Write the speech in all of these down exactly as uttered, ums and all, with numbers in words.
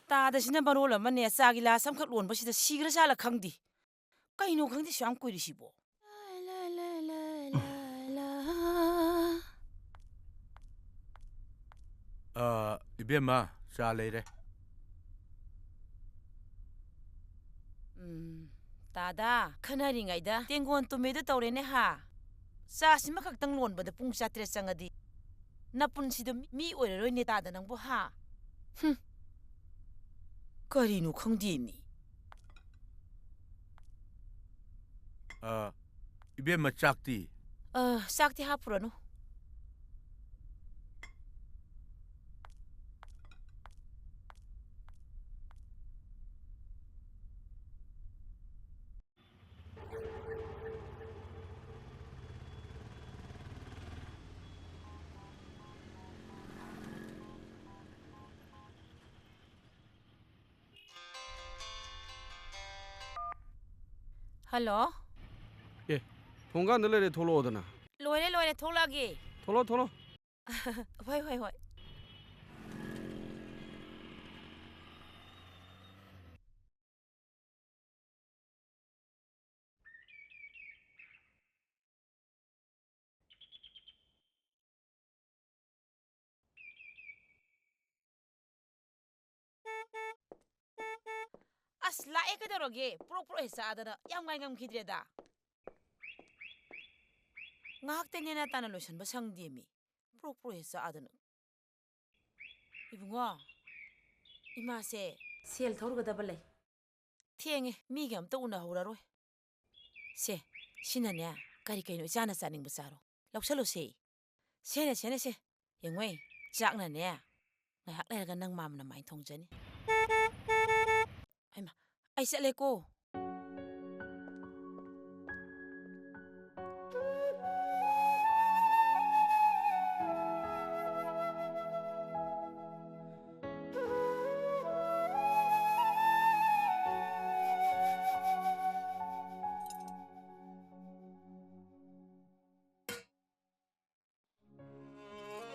ꯇꯥꯗꯁꯤꯅ ꯃꯔꯣꯜ ꯑꯃꯅꯦ, ꯆꯥ ꯒꯤꯂꯥꯁ ꯑꯃꯈꯛ ꯂꯣꯟꯕꯁꯤꯗ ꯁꯤꯈ꯭ꯔꯖꯥꯠꯂ ꯈꯪꯗꯦ꯫ ꯀꯩꯅꯣ ꯈꯪꯗꯦ ꯁꯨꯛ ꯌꯥꯝ ꯀꯨꯏꯔꯤꯁꯤꯕꯣ? ꯑ, ꯏꯕꯦꯝꯃ, ꯆꯥ ꯂꯩꯔꯦ꯫ ꯎꯝ, ꯇꯥꯗ, ꯈꯟꯅꯔꯤꯉꯩꯗ ꯇꯦꯡꯒꯣꯟ ꯇꯨꯝꯃꯦꯗꯨ ꯇꯧꯔꯦꯅꯦ ꯍꯥ? ꯆꯥꯁꯤꯃ ꯈꯛꯇꯪ ꯂꯣꯟꯕꯗ ꯄꯨꯡ ꯆꯥꯇ꯭ꯔꯦꯠ ꯆꯪꯉꯗꯤ ꯅꯄꯨꯟꯁꯤꯗꯣ ꯃꯤ, ꯃꯤ ꯑꯣꯏꯔꯔꯣꯏꯅꯦ ꯇꯥꯗ ꯅꯪꯕꯨ ꯍꯥ? ꯍꯨꯝ꯫ ꯀꯔꯤꯅꯣ ꯈꯪꯗꯦꯃꯤ꯫ ꯑ, ꯏꯕꯦꯝꯃ, ꯆꯥꯛꯇꯤ? ꯑ, ꯆꯥꯛꯇꯤ ꯍꯥꯞꯄꯨꯔꯅꯨ꯫ ꯍꯜꯂꯣ꯫ ꯑꯦ, ꯊꯣꯡꯒꯥꯟꯗ ꯂꯩꯔꯦ, ꯊꯣꯛꯂꯛꯑꯣꯗꯅ꯫ ꯂꯣꯏꯔꯦ, ꯂꯣꯏꯔꯦ, ꯊꯣꯛꯂꯛꯑꯒꯦ꯫ ꯊꯣꯛꯂꯛꯑꯣ, ꯊꯣꯛꯂꯛꯑꯣ꯫ ꯍꯣꯏ, ꯍꯣꯏ, ꯍꯣꯏ꯫ ꯑꯁ, ꯂꯥꯛꯑꯦ, ꯀꯩꯗꯧꯔꯒꯦ? ꯄ꯭ꯔꯣꯛ ꯄ꯭ꯔꯣꯛ ꯍꯦꯛ ꯆꯥꯗꯅ ꯌꯥꯝ ꯉꯥꯏ ꯉꯝꯈꯤꯗ꯭ꯔꯦꯗ꯫ ꯉꯥꯏꯍꯥꯛꯇꯅꯦ ꯅꯇꯥꯅ ꯂꯣꯏꯁꯟꯕ ꯁꯪꯗꯦꯃꯤ꯫ ꯄ꯭ꯔꯣꯛ ꯄ꯭ꯔꯣꯛ ꯍꯦꯛ ꯆꯥꯗꯅ꯫ ꯏꯕꯨꯡꯉꯣ, ꯏꯃꯥꯁꯦ ꯁꯦꯜ ꯊꯧꯔꯨꯒꯗꯕ ꯂꯩ꯫ ꯊꯦꯡꯉꯦ, ꯃꯤꯒ ꯑꯝꯇ ꯎꯅꯍꯧꯔꯔꯣꯏ꯫ ꯁꯦ, ꯁꯤꯅꯅꯦ, ꯀꯔꯤ ꯀꯩꯅꯣ ꯏꯆꯥꯅ ꯆꯥꯅꯤꯡꯕ ꯆꯥꯔꯣ꯫ ꯂꯧꯁꯜꯂꯨꯁꯦ꯫ ꯁꯦꯅꯦ, ꯁꯦꯅꯦ, ꯁꯦ꯫ ꯌꯦꯡꯉꯣꯏ, ꯆꯥꯛꯅꯅꯦ, ꯉꯥꯏꯍꯥꯛ ꯂꯩꯔꯒ ꯅꯪ ꯃꯥꯝꯅ ꯃꯥꯏ ꯊꯣꯡꯖꯅꯤ꯫ ꯍꯩꯃꯥ, ꯑꯩ ꯆꯠꯂꯦꯀꯣ꯫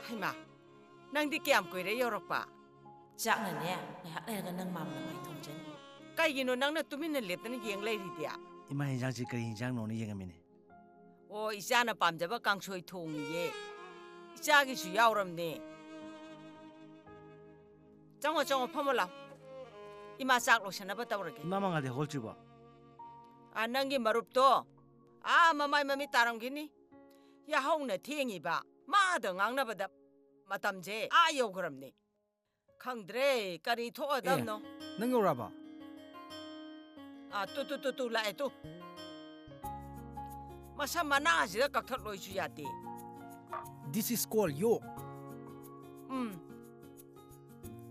ꯍꯩꯃꯥ, ꯅꯪꯗꯤ ꯀꯌꯥꯝ ꯀꯨꯏꯔꯦ ꯌꯧꯔꯛꯄ? ꯆꯥꯛꯅꯅꯦ, ꯉꯥꯏꯍꯥꯛ ꯂꯩꯔꯒ ꯅꯪ ꯃꯥꯝꯅ ꯃꯥꯏ ꯊꯣꯡꯖꯅꯤ꯫ ꯀꯩꯒꯤꯅꯣ ꯅꯪꯅ ꯇꯨꯃꯤꯟꯅ ꯂꯦꯞꯇꯅ ꯌꯦꯡ ꯂꯩꯔꯤꯗꯤ? ꯏꯃꯥ, ꯍꯤꯟꯖꯥꯡꯁꯤ ꯀꯔꯤ ꯍꯤꯟꯖꯥꯡꯅꯣꯅ ꯌꯦꯡꯉꯝꯃꯤꯅꯦ꯫ ꯑꯣ, ꯏꯆꯥꯅ ꯄꯥꯝꯖꯕ ꯀꯥꯡꯁꯣꯏ ꯊꯣꯡꯉꯤꯌꯦ꯫ ꯏꯆꯥꯒꯤꯁꯨ ꯌꯥꯎꯔꯝꯅꯦ꯫ ꯆꯪꯉꯣ, ꯆꯪꯉꯣ, ꯐꯝꯃꯣ ꯂꯥꯎ꯫ ꯏꯃꯥ ꯆꯥꯛ ꯂꯣꯏꯁꯟꯅꯕ ꯇꯧꯔꯒꯦ꯫ ꯏꯃꯥ ꯃꯉꯥꯜꯗꯤ ꯍꯧꯒꯠꯇ꯭ꯔꯤꯕꯣ? ꯑꯥ, ꯅꯪꯒꯤ ꯃꯔꯨꯞꯇꯣ ꯑꯥ ꯃꯃꯥꯏ ꯃꯃꯤꯠ ꯇꯥꯔꯝꯈꯤꯅꯤ꯫ ꯌꯥꯍꯧꯅ ꯊꯦꯡꯉꯤꯕ, ꯃꯥꯗ ꯉꯥꯡꯅꯕꯗ ꯃꯇꯝꯁꯦ ꯑꯥ ꯌꯧꯈ꯭ꯔꯕꯅꯦ꯫ ꯈꯪꯗ꯭ꯔꯦ ꯀꯔꯤ ꯊꯣꯛꯑꯗꯕꯅꯣ꯫ ꯑꯦ, ꯅꯪ ꯌꯧꯔꯛꯑꯕ? ꯑꯥ, ꯇꯨ, ꯇꯨ, ꯇꯨ, ꯇꯨ, ꯂꯥꯛꯑꯦ ꯇꯨ꯫ ꯃꯁꯝ ꯃꯅꯥꯁꯤꯗ ꯀꯛꯊꯠꯂꯣꯏꯁꯨ ꯌꯥꯗꯦ꯫ This is called ꯌꯣꯛ꯫ ꯎꯝ꯫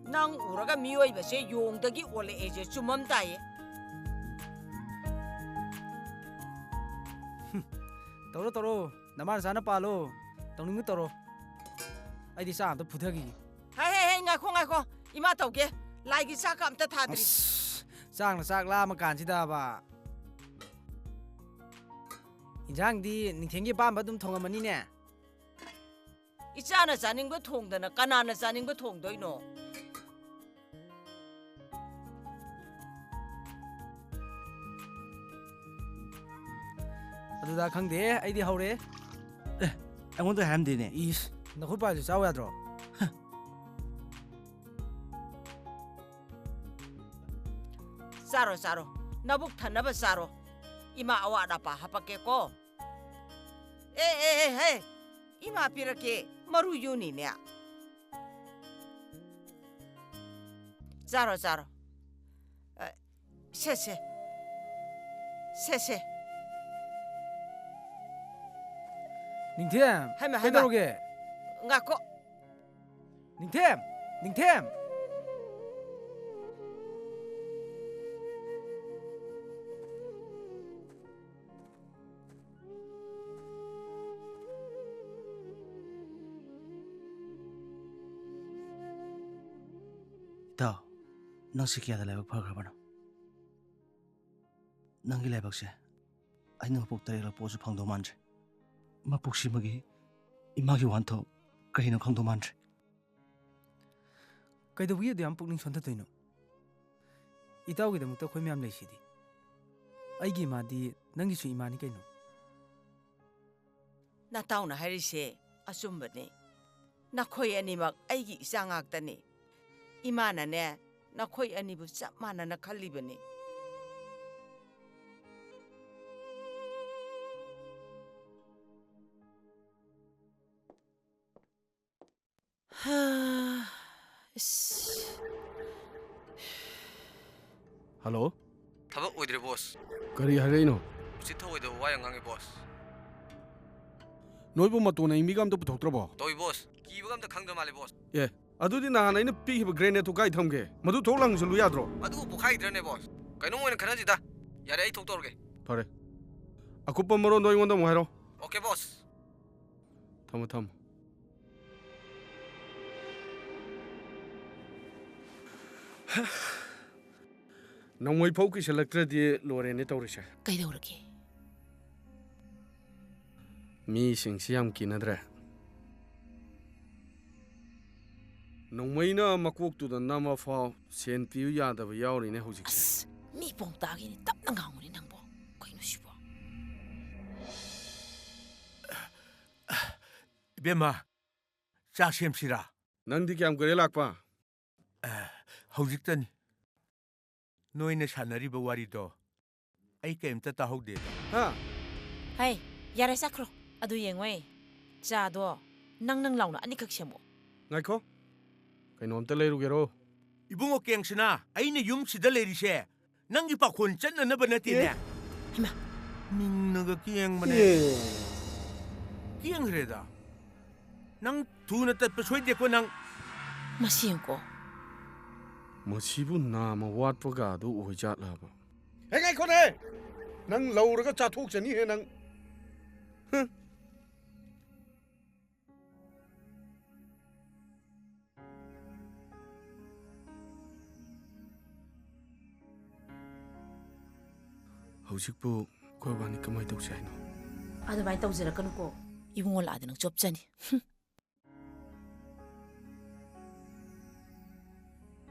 ꯅꯪ ꯎꯔꯒ ꯃꯤꯑꯣꯏꯕꯁꯦ ꯌꯣꯡꯗꯒꯤ ꯑꯣꯜꯂꯛꯑꯦꯁꯦ ꯆꯨꯝꯃꯝ ꯇꯥꯏꯌꯦ꯫ ꯇꯧꯔꯣ, ꯇꯧꯔꯣ꯫ ꯅꯃꯥ ꯅꯆꯥꯅ ꯄꯥꯜꯂꯣ꯫ ꯇꯧꯅꯤꯡꯕ ꯇꯧꯔꯣ꯫ ꯑꯩꯗꯤ ꯆꯥꯛ ꯑꯝꯇ ꯐꯨꯊꯈꯤꯒꯦ꯫ ꯍꯦ, ꯍꯦ, ꯍꯦ, ꯉꯥꯏꯈꯣ, ꯉꯥꯏꯈꯣ꯫ ꯏꯃꯥ ꯇꯧꯒꯦ꯫ ꯂꯥꯏꯒꯤ ꯆꯥꯛꯀ ꯑꯝꯇ ꯊꯥꯗ꯭ꯔꯤ꯫ ꯑꯁ, ꯆꯥꯛꯅ ꯆꯥꯛ ꯂꯥꯝꯃ ꯀꯥꯟꯁꯤꯗꯕ꯫ ꯏꯟꯖꯥꯡꯗꯤ ꯅꯤꯡꯊꯦꯝꯒꯤ ꯑꯄꯥꯝꯕ ꯑꯗꯨꯝ ꯊꯣꯡꯉꯝꯃꯅꯤꯅꯦ? ꯏꯆꯥꯅ ꯆꯥꯅꯤꯡꯕ ꯊꯣꯡꯗꯅ ꯀꯅꯥꯅ ꯆꯥꯅꯤꯡꯕ ꯊꯣꯡꯗꯣꯏꯅꯣ? ꯑꯗꯨꯗ ꯈꯪꯗꯦ, ꯑꯩꯗꯤ ꯍꯧꯔꯦ꯫ ꯑꯦ, ꯑꯩꯉꯣꯟꯗ ꯍꯥꯏꯔꯝꯗꯦꯅꯦ꯫ ꯏꯁ, ꯅꯈꯨꯠ ꯄꯥꯏꯁꯨ ꯆꯥꯎ ꯌꯥꯗ꯭ꯔꯣ? ꯆꯥꯔꯣ, ꯆꯥꯔꯣ꯫ ꯅꯕꯨꯛ ꯊꯟꯅꯕ ꯆꯥꯔꯣ꯫ ꯏꯃꯥ ꯑꯋꯥꯠ ꯑꯄꯥ ꯍꯥꯄꯛꯀꯦꯀꯣ꯫ ꯑꯦ, ꯑꯦ, ꯑꯦ, ꯍꯦ꯫ ꯏꯃꯥ ꯄꯤꯔꯛꯀꯦ꯫ ꯃꯔꯨ ꯌꯨꯅꯤꯅꯦ꯫ ꯆꯥꯔꯣ, ꯆꯥꯔꯣ꯫ ꯑ, ꯁꯦ, ꯁꯦ꯫ ꯁꯦ, ꯁꯦ꯫ ꯅꯤꯡꯊꯦꯝ, ꯍꯩꯃꯥ, ꯍꯩꯃꯥ꯫ ꯀꯩꯗꯧꯔꯒꯦ? ꯉꯥꯏꯈꯣ꯫ ꯅꯤꯡꯊꯦꯝ! ꯅꯤꯡꯊꯦꯝ! ꯏꯇꯥꯎ, ꯅꯪꯁꯤ ꯀꯌꯥꯗ ꯂꯥꯏꯕꯛ ꯐꯈ꯭ꯔꯕꯅꯣ? ꯅꯪꯒꯤ ꯂꯥꯏꯕꯛꯁꯦ ꯑꯩꯅ ꯃꯄꯣꯛ ꯇꯔꯦꯠꯂꯛ ꯄꯣꯛꯑꯁꯨ ꯐꯪꯗꯧ ꯃꯥꯟꯗ꯭ꯔꯦ꯫ ꯃꯄꯣꯛꯁꯤꯃꯒꯤ ꯏꯃꯥꯒꯤ ꯋꯥꯍꯟꯊꯣꯛ ꯀꯔꯤꯅꯣ ꯈꯪꯗꯧ ꯃꯥꯟꯗ꯭ꯔꯦ꯫ ꯀꯩꯗꯧꯕꯒꯤ ꯑꯗꯨ ꯌꯥꯝ ꯄꯨꯛꯅꯤꯡ ꯁꯣꯟꯊꯗꯣꯏꯅꯣ? ꯏꯇꯥꯎꯒꯤꯗꯃꯛꯇ ꯑꯩꯈꯣꯏ ꯃꯌꯥꯝ ꯂꯩꯁꯤꯗꯤ꯫ ꯑꯩꯒꯤ ꯏꯃꯥꯗꯤ ꯅꯪꯒꯤꯁꯨ ꯏꯃꯥꯅꯤ ꯀꯩꯅꯣ꯫ ꯅꯇꯥꯎꯅ ꯍꯥꯏꯔꯤꯁꯦ ꯑꯆꯨꯝꯕꯅꯤ꯫ ꯅꯈꯣꯏ ꯑꯅꯤꯃꯛ ꯑꯩꯒꯤ ꯏꯆꯥ ꯉꯥꯛꯇꯅꯤ꯫ ꯏꯃꯥꯅꯅꯦ, ꯅꯈꯣꯏ ꯑꯅꯤꯕꯨ ꯆꯞ ꯃꯥꯟꯅꯅ ꯈꯜꯂꯤꯕꯅꯤ꯫ ꯍꯥ, ꯏꯁ꯫ ꯍꯜꯂꯣ? ꯊꯕꯛ ꯑꯣꯏꯗ꯭ꯔꯦ, ꯕꯣꯁ꯫ ꯀꯔꯤ ꯍꯥꯏꯔꯛꯏꯅꯣ? ꯎꯆꯤꯠ ꯊꯧꯑꯣꯏꯗꯕ ꯋꯥ ꯌꯥꯝ ꯉꯥꯡꯉꯤ, ꯕꯣꯁ꯫ ꯅꯣꯏꯕꯨ ꯃꯇꯣꯟ ꯑꯏꯕꯤꯒ ꯑꯝꯇ ꯄꯨꯊꯣꯛꯇ꯭ꯔꯕꯣ? ꯇꯧꯏ, ꯕꯣꯁ꯫ ꯀꯤꯕꯒ ꯑꯝꯇ ꯈꯪꯗ꯭ꯔ ꯃꯥꯜꯂꯦ, ꯕꯣꯁ꯫ ꯑꯦ, ꯑꯗꯨꯗꯤ ꯅꯍꯥꯟ ꯑꯩꯅ ꯄꯤꯈꯤꯕ ꯒ꯭ꯔꯦꯅꯦꯗꯇꯨ ꯀꯥꯏ ꯊꯝꯒꯦ? ꯃꯗꯨ ꯊꯣꯛ ꯂꯪꯁꯤꯜꯂꯨ ꯌꯥꯗ꯭ꯔꯣ? ꯑꯗꯨꯕꯨ ꯄꯣꯛꯈꯥꯏꯗ꯭ꯔꯅꯦ, ꯕꯣꯁ? ꯀꯩꯅꯣꯝ ꯑꯣꯏꯅ ꯈꯟꯅꯁꯤꯗ꯫ ꯌꯥꯔꯦ, ꯑꯩ ꯊꯣꯛꯇꯧꯔꯒꯦ꯫ ꯐꯔꯦ꯫ ꯑꯀꯨꯞꯄ ꯃꯔꯣꯟꯗꯣ ꯑꯩꯉꯣꯟꯗ ꯑꯃꯨꯛ ꯍꯥꯏꯔꯛꯑꯣ꯫ ꯑꯣꯀꯦ, ꯕꯣꯁ꯫ ꯊꯝꯃꯣ, ꯊꯝꯃꯣ꯫ ꯅꯣꯡꯃꯩ ꯐꯥꯎ ꯀꯤꯁꯜꯂꯛꯇ꯭ꯔꯗꯤ ꯂꯣꯏꯔꯦꯅꯦ ꯇꯧꯔꯤꯁꯦ꯫ ꯀꯩꯗꯧꯔꯒꯦ? ꯃꯤꯁꯤꯡꯁꯤ ꯌꯥꯝ ꯀꯤꯅꯗ꯭ꯔꯦ꯫ ꯅꯣꯡꯃꯩꯅ ꯃꯀꯣꯛꯇꯨꯗ ꯅꯝꯃ ꯐꯥꯎ ꯁꯦꯟ ꯄꯤꯌꯨ ꯌꯥꯗꯕ ꯌꯥꯎꯔꯤꯅꯦ ꯍꯧꯖꯤꯛꯁꯦ꯫ ꯑꯁ, ꯃꯤ ꯄꯣꯡ ꯇꯥꯒꯤꯅꯤ, ꯇꯞꯅ ꯉꯥꯡꯉꯨꯅꯦ ꯅꯪꯕꯣ꯫ ꯀꯩꯅꯣ ꯁꯤꯕꯣ? ꯏꯕꯦꯝꯃ, ꯆꯥꯛ ꯁꯦꯝꯁꯤꯔꯥ? ꯅꯪꯗꯤ ꯀꯌꯥꯝ ꯀꯨꯏꯔꯦ ꯂꯥꯛꯄ? ꯑ, ꯍꯧꯖꯤꯛꯇꯅꯤ꯫ ꯅꯣꯏꯅ ꯁꯥꯟꯅꯔꯤꯕ ꯋꯥꯔꯤꯗꯣ ꯑꯩ ꯀꯩꯝꯇ ꯇꯥꯍꯧꯗꯦ꯫ ꯍꯥ? ꯍꯩ, ꯌꯥꯔꯦ, ꯆꯠꯈ꯭ꯔꯣ꯫ ꯑꯗꯨ ꯌꯦꯡꯉꯣꯏ, ꯆꯥꯗꯣ ꯅꯪ ꯅꯪ ꯂꯥꯎꯅ ꯑꯅꯤꯈꯛ ꯁꯦꯝꯃꯣ꯫ ꯉꯥꯏꯈꯣ, ꯀꯩꯅꯣꯝꯇ ꯂꯩꯔꯨꯒꯦꯔꯣ? ꯏꯕꯨꯡꯉꯣ ꯀꯦꯡꯁꯅꯥ, ꯑꯩꯅ ꯌꯨꯝꯁꯤꯗ ꯂꯩꯔꯤꯁꯦ ꯅꯪꯒꯤ ꯄꯥꯈꯣꯟ ꯆꯠꯅꯅꯕ ꯅꯠꯇꯦꯅꯦ꯫ ꯑꯦ? ꯍꯩꯃꯥ꯫ ꯃꯤꯡꯅꯒ ꯀꯦꯡꯕꯅꯦ꯫ ꯑꯦ꯫ ꯀꯦꯡꯈ꯭ꯔꯦꯗ꯫ ꯅꯪ ꯊꯨꯅ ꯇꯠꯄ ꯁꯣꯏꯗꯦꯀꯣ ꯅꯪ꯫ ꯃꯁꯤ ꯌꯦꯡꯉꯨꯀꯣ꯫ ꯃꯁꯤꯕꯨ ꯅꯥꯝꯃ ꯋꯥꯠꯄꯒ ꯑꯗꯨ ꯑꯣꯏꯖꯥꯠꯂꯕ? ꯍꯦ, ꯉꯥꯏꯈꯣꯅꯦ! ꯅꯪ ꯂꯧꯔꯒ ꯆꯥꯊꯣꯛꯆꯅꯤꯍꯦ ꯅꯪ꯫ ꯍꯨꯝ꯫ ꯍꯧꯖꯤꯛꯄꯨ ꯑꯩꯈꯣꯏ ꯋꯥꯅꯤ ꯀꯃꯥꯏꯅ ꯇꯧꯁꯦ ꯍꯥꯏꯅꯣ? ꯑꯗꯨꯃꯥꯏꯅ ꯇꯧꯖꯔꯛꯀꯅꯨꯀꯣ꯫ ꯏꯕꯨꯡꯉꯣ ꯂꯥꯛꯑꯗꯤ ꯅꯪ ꯆꯣꯞꯆꯅꯤ꯫ ꯍꯨꯝ꯫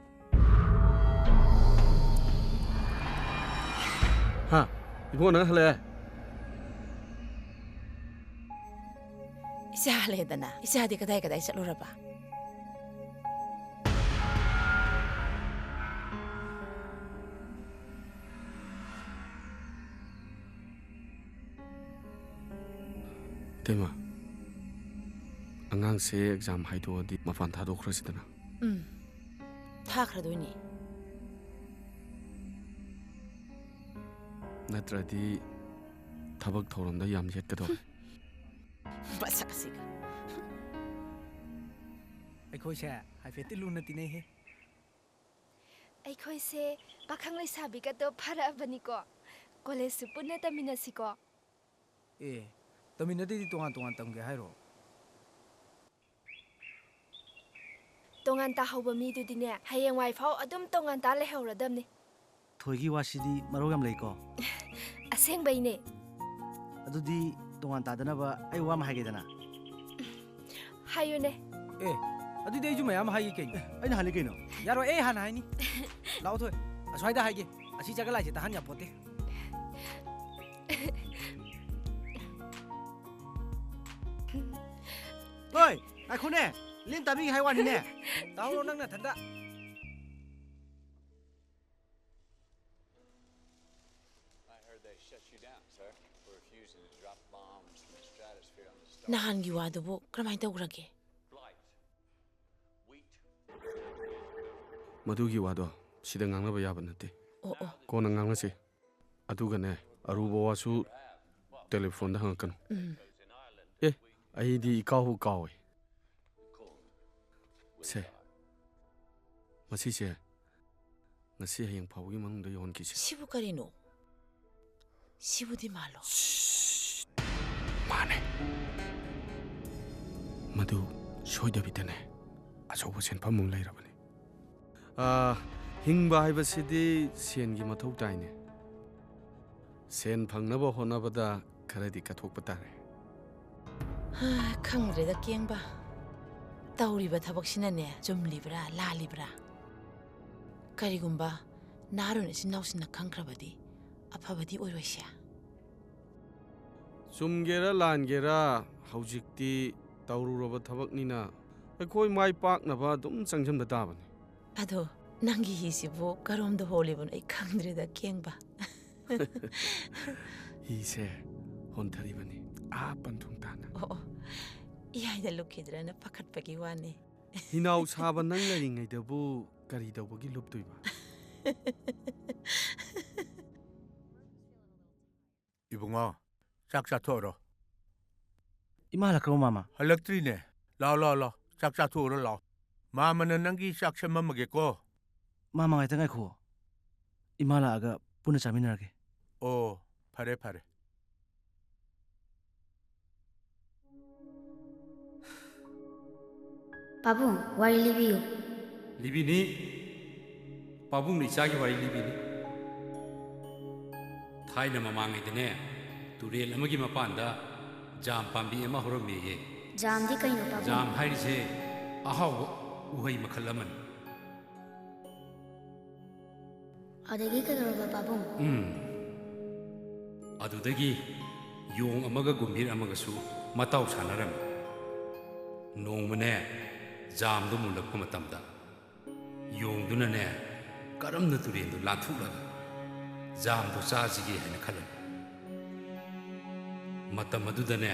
ꯍꯥ? ꯏꯕꯨꯡꯉꯣ, ꯅꯪ ꯍꯜꯂꯛꯑꯦ? ꯏꯆꯥ ꯍꯜꯂꯛꯑꯦꯗꯅ꯫ ꯏꯆꯥꯗꯤ ꯀꯗꯥꯏ ꯀꯗꯥꯏ ꯆꯠꯂꯨꯔꯕ? ꯏꯇꯩꯃ, ꯑꯉꯥꯡꯁꯦ ꯑꯦꯛꯖꯥꯝ ꯍꯥꯏꯗꯣꯛꯑꯗꯤ ꯃꯄꯥꯟ ꯊꯥꯗꯣꯛꯈ꯭ꯔꯁꯤꯗꯅ꯫ ꯎꯝ, ꯊꯥꯈ꯭ꯔꯗꯣꯏꯅꯤ꯫ ꯅꯠꯇ꯭ꯔꯗꯤ ꯊꯕꯛ ꯊꯧꯔꯝꯗ ꯌꯥꯝ ꯌꯦꯠꯀꯗꯧꯔꯦ꯫ ꯃꯁꯛꯁꯤꯒ꯫ ꯑꯩꯈꯣꯏꯁꯦ ꯍꯥꯏꯐꯦꯠꯇꯤ ꯂꯨꯅ ꯇꯤꯟꯅꯩꯍꯦ꯫ ꯑꯩꯈꯣꯏꯁꯦ ꯄꯥꯈꯪ ꯂꯩꯁꯥꯕꯤꯒꯗꯣ ꯐꯥꯔꯛꯑꯕꯅꯤꯀꯣ꯫ ꯀꯣꯂꯦꯖꯁꯨ ꯄꯨꯟꯅ ꯇꯝꯃꯤꯟꯅꯁꯤꯀꯣ꯫ ꯑꯦ, ꯇꯝꯃꯤꯟꯅꯗꯣꯏꯗꯤ ꯇꯣꯉꯥꯟ ꯇꯣꯉꯥꯟ ꯇꯝꯒꯦ ꯍꯥꯏꯔꯣ? ꯇꯣꯉꯥꯟ ꯇꯥꯍꯧꯕ ꯃꯤꯗꯨꯗꯤꯅꯦ, ꯍꯌꯦꯡꯋꯥꯏ ꯐꯥꯎ ꯑꯗꯨꯝ ꯇꯣꯉꯥꯟ ꯇꯥ ꯂꯩꯍꯧꯔꯗꯝꯅꯤ꯫ ꯊꯣꯏꯒꯤ ꯋꯥꯁꯤꯗꯤ ꯃꯔꯧ ꯌꯥꯝ ꯂꯩꯀꯣ꯫ ꯑꯁꯦꯡꯕꯩꯅꯦ꯫ ꯑꯗꯨꯗꯤ ꯇꯣꯉꯥꯟ ꯇꯥꯗꯅꯕ ꯑꯩ ꯋꯥ ꯑꯃ ꯍꯥꯏꯒꯦꯗꯅ꯫ ꯍꯥꯏꯌꯨꯅꯦ꯫ ꯑꯦ, ꯑꯗꯨꯗꯤ ꯑꯩꯁꯨ ꯃꯌꯥꯝ ꯍꯥꯏꯒꯦ ꯀꯩꯅꯣ꯫ ꯑꯦ, ꯑꯩꯅ ꯍꯥꯏꯅꯤ ꯀꯩꯅꯣ꯫ ꯌꯥꯔꯣꯏ, ꯑꯩ ꯍꯥꯟꯅ ꯍꯥꯏꯅꯤ꯫ ꯂꯥꯛꯑꯣ ꯊꯣꯏ, ꯑꯁ꯭ꯋꯥꯏꯗ ꯍꯥꯏꯒꯦ꯫ ꯑꯁꯤ ꯆꯒ ꯂꯥꯏꯁꯦ ꯇꯥꯍꯟ ꯌꯥꯄꯣꯠꯇꯦ꯫ ꯍꯣꯏ, ꯉꯥꯏꯈꯣꯅꯦ꯫ ꯂꯦꯟ ꯇꯥꯕꯤꯒꯦ ꯍꯥꯏ ꯋꯥꯅꯤꯅꯦ꯫ ꯇꯥꯍꯧꯔꯣ ꯅꯪ ꯅꯊꯟꯗ꯫ I heard they shut you down, sir, for refusing to drop bombs from the stratosphere on the star. ꯅꯍꯥꯟꯒꯤ ꯋꯥꯗꯨꯕꯨ ꯀꯔꯝꯍꯥꯏꯅ ꯇꯧꯈ꯭ꯔꯒꯦ? ꯃꯗꯨꯒꯤ ꯋꯥꯗꯣ ꯁꯤꯗ ꯉꯥꯡꯅꯕ ꯌꯥꯕ ꯅꯠꯇꯦ꯫ ꯑꯣ, ꯑꯣ꯫ ꯀꯣꯟꯅ ꯉꯥꯡꯅꯁꯤ꯫ ꯑꯗꯨꯒꯅꯦ, ꯑꯔꯨꯕ ꯋꯥꯁꯨ ꯇꯦꯂꯤꯐꯣꯟꯗ ꯍꯪꯉꯛꯀꯅꯨ꯫ ꯎꯝ꯫ ꯑꯦ, ꯑꯩꯗꯤ ꯏꯀꯥꯎꯕꯨ ꯀꯥꯎꯋꯦ꯫ ꯁꯦ, ꯃꯁꯤꯁꯦ ꯉꯁꯤ ꯍꯌꯦꯡ ꯐꯥꯎꯕꯒꯤ ꯃꯅꯨꯡꯗ ꯌꯧꯍꯟꯈꯤꯁꯦ꯫ ꯁꯤꯕꯨ ꯀꯔꯤꯅꯣ? ꯁꯤꯕꯨꯗꯤ ꯃꯥꯜꯂꯣ꯫ ꯃꯥꯅꯦ꯫ ꯃꯗꯨ ꯁꯣꯏꯗꯕꯤꯗꯅꯦ, ꯑꯆꯧꯕ ꯁꯦꯟꯐꯝ ꯑꯃ ꯂꯩꯔꯕꯅꯤ꯫ ꯑꯥ, ꯍꯤꯡꯕ ꯍꯥꯏꯕꯁꯤꯗꯤ ꯁꯦꯟꯒꯤ ꯃꯊꯧ ꯇꯥꯏꯅꯦ꯫ ꯁꯦꯟ ꯐꯪꯅꯕ ꯍꯣꯠꯅꯕꯗ ꯈꯔꯗꯤ ꯀꯠꯊꯣꯛꯄ ꯇꯥꯔꯦ꯫ ꯍꯥ, ꯈꯪꯗ꯭ꯔꯦꯗ ꯀꯦꯡꯕ꯫ ꯇꯧꯔꯤꯕ ꯊꯕꯛꯁꯤꯅꯅꯦ, ꯆꯨꯝꯂꯤꯕ꯭ꯔꯥ, ꯂꯥꯜꯂꯤꯕ꯭ꯔꯥ? ꯀꯔꯤꯒꯨꯝꯕ ꯅꯍꯥꯔꯣꯟ ꯏꯆꯤꯟ ꯏꯅꯥꯎꯁꯤꯡꯅ ꯈꯪꯈ꯭ꯔꯕꯗꯤ, ꯑꯐꯕꯗꯤ ꯑꯣꯏꯔꯣꯏꯁꯦ꯫ ꯆꯨꯝꯒꯦꯔꯥ ꯂꯥꯟꯒꯦꯔꯥ, ꯍꯧꯖꯤꯛꯇꯤ ꯇꯧꯔꯨꯔꯕ ꯊꯕꯛꯅꯤꯅ ꯑꯩꯈꯣꯏ ꯃꯥꯏ ꯄꯥꯛꯅꯕ ꯑꯗꯨꯝ ꯆꯪꯁꯤꯟꯕ ꯇꯥꯕꯅꯤ꯫ ꯑꯗꯣ ꯅꯪꯒꯤ ꯍꯤꯁꯤꯕꯨ ꯀꯔꯣꯝꯗ ꯍꯣꯜꯂꯤꯕꯅꯣ ꯑꯩ ꯈꯪꯗ꯭ꯔꯦꯗ ꯀꯦꯡꯕ꯫ ꯍꯤꯁꯦ ꯍꯣꯟꯊꯔꯤꯕꯅꯤ, ꯑꯥ ꯄꯟꯊꯨꯡ ꯇꯥꯅ꯫ ꯑꯣ ꯑꯣ, ꯏꯌꯥꯏꯗ ꯂꯨꯞꯈꯤꯗ꯭ꯔꯅ ꯄꯥꯈꯠꯄꯒꯤ ꯋꯥꯅꯤ꯫ ꯍꯤꯅꯥꯎ ꯁꯥꯕ ꯅꯪ ꯂꯩꯔꯤꯉꯩꯗꯕꯨ ꯀꯔꯤ ꯇꯧꯕꯒꯤ ꯂꯨꯞꯇꯣꯏꯕ? ꯏꯕꯨꯡꯉꯣ, ꯆꯥꯛ ꯆꯥꯊꯣꯛꯑꯔꯣ꯫ ꯏꯃꯥ ꯍꯜꯂꯛꯈ꯭ꯔꯕꯣ ꯃꯥꯃ? ꯍꯜꯂꯛꯇ꯭ꯔꯤꯅꯦ꯫ ꯂꯥꯎ, ꯂꯥꯎ, ꯂꯥꯎ꯫ ꯆꯥꯛ ꯆꯥꯊꯣꯛꯎꯔꯣ, ꯂꯥꯎ꯫ ꯃꯥꯃꯅ ꯅꯪꯒꯤ ꯆꯥꯛ ꯁꯦꯝꯃꯝꯃꯒꯦꯀꯣ꯫ ꯃꯥꯃ ꯉꯥꯏꯇ ꯉꯥꯏꯈꯣ꯫ ꯏꯃꯥ ꯂꯥꯛꯑꯒ ꯄꯨꯟꯅ ꯆꯥꯃꯤꯟꯅꯔꯒꯦ꯫ ꯑꯣ, ꯐꯔꯦ, ꯐꯔꯦ꯫ ꯄꯥꯕꯨꯡ, ꯋꯥꯔꯤ ꯂꯤꯕꯤꯌꯨ꯫ ꯂꯤꯕꯤꯅꯤ꯫ ꯄꯥꯕꯨꯡꯅ ꯏꯆꯥꯒꯤ ꯋꯥꯔꯤ ꯂꯤꯕꯤꯅꯤ꯫ ꯊꯥꯏꯅ ꯃꯃꯥꯡꯉꯩꯗꯅꯦ, ꯇꯨꯔꯦꯜ ꯑꯃꯒꯤ ꯃꯄꯥꯟꯗ ꯖꯥꯝ ꯄꯥꯝꯕꯤ ꯑꯃ ꯍꯧꯔꯝꯃꯦꯌꯦ꯫ ꯖꯥꯝꯗꯤ ꯀꯩꯅꯣ, ꯄꯥꯕꯨꯡ? ꯖꯥꯝ ꯍꯥꯏꯔꯤꯁꯦ ꯑꯍꯥꯎꯕ ꯎꯍꯩ ꯃꯈꯜ ꯑꯃꯅꯤ꯫ ꯑꯗꯒꯤ ꯀꯩꯗꯧꯔꯕ, ꯄꯥꯕꯨꯡ? ꯎꯝ꯫ ꯑꯗꯨꯗꯒꯤ ꯌꯣꯡ ꯑꯃꯒ ꯒꯨꯝꯚꯤꯔ ꯑꯃꯒꯁꯨ ꯃꯇꯥꯎ ꯁꯥꯟꯅꯔꯝꯃꯤ꯫ ꯅꯣꯡꯃꯅꯦ, ꯖꯥꯝꯗꯨ ꯃꯨꯜꯂꯛꯄ ꯃꯇꯝꯗ ꯌꯣꯡꯗꯨꯅꯅꯦ, ꯀꯔꯝꯅ ꯇꯨꯔꯦꯟꯗꯨ ꯂꯥꯟꯊꯣꯛꯂꯒ ꯖꯥꯝꯗꯨ ꯆꯥꯁꯤꯒꯦ ꯍꯥꯏꯅ ꯈꯜꯂꯝꯃꯤ꯫ ꯃꯇꯝ ꯑꯗꯨꯗꯅꯦ,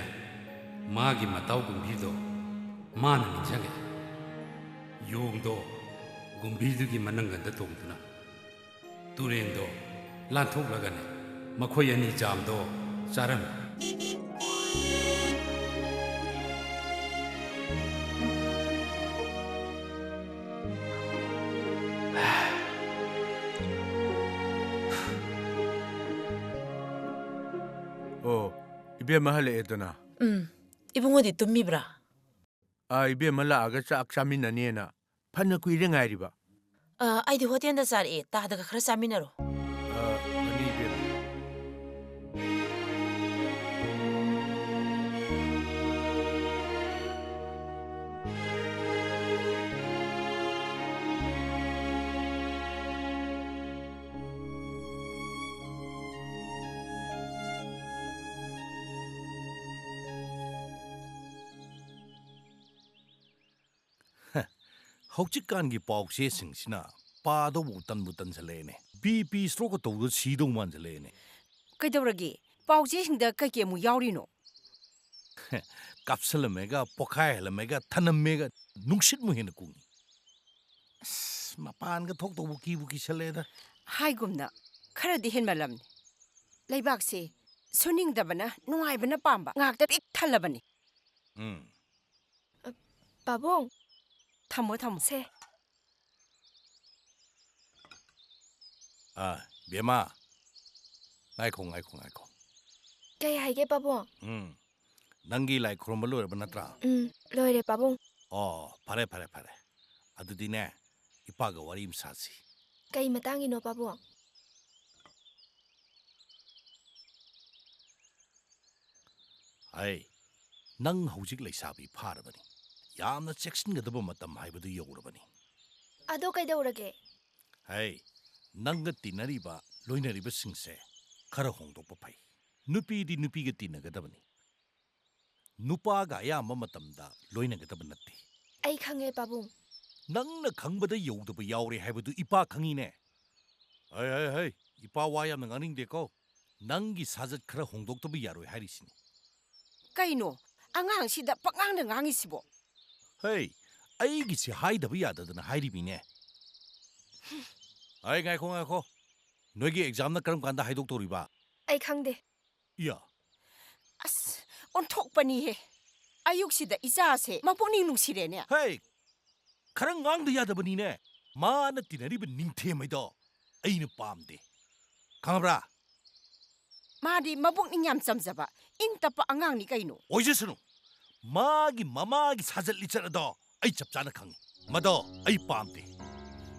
ꯃꯥꯒꯤ ꯃꯇꯥꯎ ꯒꯨꯝꯚꯤꯔꯗꯣ ꯃꯥꯅ ꯅꯤꯡꯁꯤꯡꯉꯛꯑꯦ꯫ ꯌꯣꯡꯗꯣ ꯒꯨꯝꯚꯤꯔꯗꯨꯒꯤ ꯃꯅꯪꯒꯟꯗ ꯇꯣꯡꯗꯨꯅ ꯇꯨꯔꯦꯟꯗꯣ ꯂꯥꯟꯊꯣꯛꯂꯒꯅꯦ, ꯃꯈꯣꯏ ꯑꯅꯤ ꯖꯥꯝꯗꯣ ꯆꯥꯔꯝꯃꯤ꯫ ꯑꯣ, ꯏꯕꯦꯝꯃ ꯍꯜꯂꯛꯑꯦꯗꯅ꯫ ꯎꯝ, ꯏꯕꯨꯡꯉꯣꯗꯤ ꯇꯨꯝꯃꯤꯕ꯭ꯔꯥ? ꯑꯥ, ꯏꯕꯦꯝꯃ ꯂꯥꯛꯑꯒ ꯆꯥꯛ ꯆꯥꯃꯤꯟꯅꯅꯦꯅ ꯐꯅ ꯀꯨꯏꯔꯦ ꯉꯥꯏꯔꯤꯕ꯫ ꯑ, ꯑꯩꯗꯤ ꯍꯣꯇꯦꯜꯗ ꯆꯥꯔꯛꯑꯦ, ꯇꯥꯗꯒ ꯈꯔ ꯆꯥꯃꯤꯟꯅꯔꯣ꯫ ꯑꯥ, ꯐꯅꯤ, ꯏꯕꯦꯝꯃ꯫ ꯍꯧꯖꯤꯛꯀꯥꯟꯒꯤ ꯄꯥꯎ ꯆꯦꯁꯤꯡꯁꯤꯅ ꯄꯥꯗꯧꯕꯨ ꯇꯟꯕꯨ ꯇꯟꯁꯜꯂꯛꯑꯦꯅꯦ꯫ ꯕꯤ ꯄꯤ ꯁ꯭ꯇ꯭ꯔꯣꯛꯀ ꯇꯧꯗꯨꯅ ꯁꯤꯗꯧ ꯃꯥꯟꯁꯜꯂꯛꯑꯦꯅꯦ꯫ ꯀꯩꯗꯧꯔꯒꯦ? ꯄꯥꯎ ꯆꯦꯁꯤꯡꯗ ꯀꯩꯀꯩ ꯑꯃꯨꯛ ꯌꯥꯎꯔꯤꯅꯣ? ꯀꯥꯞꯁꯜꯂꯝꯃꯦꯒ, ꯄꯣꯈꯥꯏꯍꯜꯂꯝꯃꯦꯒ, ꯊꯅꯝꯃꯦꯒ, ꯅꯨꯡꯁꯤꯠꯃꯨꯛ ꯍꯦꯟꯅ ꯀꯨꯡꯉꯤ꯫ ꯑꯁ, ꯃꯄꯥꯟꯒ ꯊꯣꯛꯇꯧꯕꯨ ꯀꯤꯕꯨ ꯀꯤꯁꯜꯂꯛꯑꯦꯗ꯫ ꯍꯥꯏꯒꯨꯝꯅ, ꯈꯔꯗꯤ ꯍꯦꯟꯃꯜꯂꯝꯅꯤ꯫ ꯂꯩꯕꯥꯛꯁꯦ ꯁꯨꯅꯤꯡꯗꯕꯅ ꯅꯨꯡꯉꯥꯏꯕꯅ ꯄꯥꯝꯕ ꯉꯥꯛꯇ ꯄꯤꯛ ꯊꯜꯂꯕꯅꯤ꯫ ꯎꯝ꯫ ꯄꯥꯕꯨꯡ, ꯊꯝꯃꯣ, ꯊꯝꯃꯣ꯫ ꯁꯦ꯫ ꯑꯥ, ꯕꯦꯝꯃ꯫ ꯉꯥꯏꯈꯣ, ꯉꯥꯏꯈꯣ, ꯉꯥꯏꯈꯣ꯫ ꯀꯩ ꯍꯥꯏꯒꯦ ꯄꯥꯕꯨꯡ? ꯎꯝ꯫ ꯅꯪꯒꯤ ꯂꯥꯏ ꯈꯨꯔꯨꯝꯕ ꯂꯣꯏꯔꯕ ꯅꯠꯇ꯭ꯔꯥ? ꯎꯝ, ꯂꯣꯏꯔꯦ ꯄꯥꯕꯨꯡ꯫ ꯑꯣ, ꯐꯔꯦ, ꯐꯔꯦ, ꯐꯔꯦ꯫ ꯑꯗꯨꯗꯤꯅꯦ, ꯏꯄꯥꯒ ꯋꯥꯔꯤ ꯑꯃ ꯁꯥꯁꯤ꯫ ꯀꯩ ꯃꯇꯥꯡꯒꯤꯅꯣ ꯄꯥꯕꯨꯡ? ꯑꯩ, ꯅꯪ ꯍꯧꯖꯤꯛ ꯂꯩꯁꯥꯕꯤ ꯐꯥꯔꯕꯅꯤ꯫ ꯌꯥꯝꯅ ꯆꯦꯛꯁꯤꯟꯒꯗꯕ ꯃꯇꯝ ꯍꯥꯏꯕꯗꯨ ꯌꯧꯔꯕꯅꯤ꯫ ꯑꯗꯣ ꯀꯩꯗꯧꯔꯒꯦ? ꯍꯩ, ꯅꯪꯒ ꯇꯤꯟꯅꯔꯤꯕ, ꯂꯣꯏꯅꯔꯤꯕꯁꯤꯡꯁꯦ ꯈꯔ ꯍꯣꯡꯗꯣꯛꯄ ꯐꯩ꯫ ꯅꯨꯄꯤꯗꯤ ꯅꯨꯄꯤꯒ ꯇꯤꯟꯅꯒꯗꯕꯅꯤ꯫ ꯅꯨꯄꯥꯒ ꯑꯌꯥꯝꯕ ꯃꯇꯝꯗ ꯂꯣꯏꯅꯒꯗꯕ ꯅꯠꯇꯦ꯫ ꯑꯩ ꯈꯪꯉꯦ ꯄꯥꯕꯨꯡ꯫ ꯅꯪꯅ ꯈꯪꯕꯗ ꯌꯧꯗꯕ ꯌꯥꯎꯔꯦ ꯍꯥꯏꯕꯗꯨ ꯏꯄꯥ ꯈꯪꯉꯤꯅꯦ꯫ ꯍꯩ, ꯍꯩ, ꯍꯩ, ꯏꯄꯥ ꯋꯥ ꯌꯥꯝꯅ ꯉꯥꯡꯅꯤꯡꯗꯦꯀꯣ꯫ ꯅꯪꯒꯤ ꯁꯥꯖꯠ ꯈꯔ ꯍꯣꯡꯗꯣꯛꯇꯕ ꯌꯥꯔꯣꯏ ꯍꯥꯏꯔꯤꯁꯤꯅꯤ꯫ ꯀꯩꯅꯣ ꯑꯉꯥꯡꯁꯤꯗ ꯄꯉꯥꯡꯗ ꯉꯥꯡꯉꯤꯁꯤꯕꯣ? ꯍꯩ, ꯑꯩꯒꯤꯁꯦ ꯍꯥꯏꯗꯕ ꯌꯥꯗꯗꯅ ꯍꯥꯏꯔꯤꯃꯤꯅꯦ꯫ ꯑꯩ, ꯉꯥꯏꯈꯣ, ꯉꯥꯏꯈꯣ꯫ ꯅꯣꯏꯒꯤ ꯑꯦꯛꯖꯥꯝꯅ ꯀꯔꯝ ꯀꯥꯟꯗ ꯍꯥꯏꯗꯣꯛꯇꯧꯔꯤꯕ? ꯑꯩ ꯈꯪꯗꯦ꯫ ꯏꯌꯥ꯫ ꯑꯁ, ꯑꯣꯟꯊꯣꯛꯄꯅꯤꯍꯦ꯫ ꯑꯌꯨꯛꯁꯤꯗ ꯏꯆꯥꯁꯦ ꯃꯄꯨꯛꯅꯤꯡ ꯅꯨꯡꯁꯤꯔꯦꯅꯦ꯫ ꯍꯩ, ꯈꯔ ꯉꯥꯡꯗ ꯌꯥꯗꯕꯅꯤꯅꯦ꯫ ꯃꯥꯅ ꯇꯤꯟꯅꯔꯤꯕ ꯅꯤꯡꯊꯦꯝ ꯍꯥꯏꯗꯣ ꯑꯩꯅ ꯄꯥꯝꯗꯦ꯫ ꯈꯪꯉꯕ꯭ꯔꯥ? ꯃꯥꯗꯤ ꯃꯄꯨꯛꯅꯤꯡ ꯌꯥꯝ ꯆꯝꯖꯕ, ꯏꯪ ꯇꯞꯄ ꯑꯉꯥꯡꯅꯤ ꯀꯩꯅꯣ꯫ ꯑꯣꯏꯖꯁꯅꯨ꯫ ꯃꯥꯒꯤ ꯃꯃꯥꯒꯤ ꯁꯥꯖꯠ ꯂꯤꯆꯠ ꯑꯗꯣ ꯑꯩ ꯆꯞ ꯆꯥꯅ ꯈꯪꯉꯤ꯫ ꯃꯗꯣ ꯑꯩ ꯄꯥꯝꯗꯦ꯫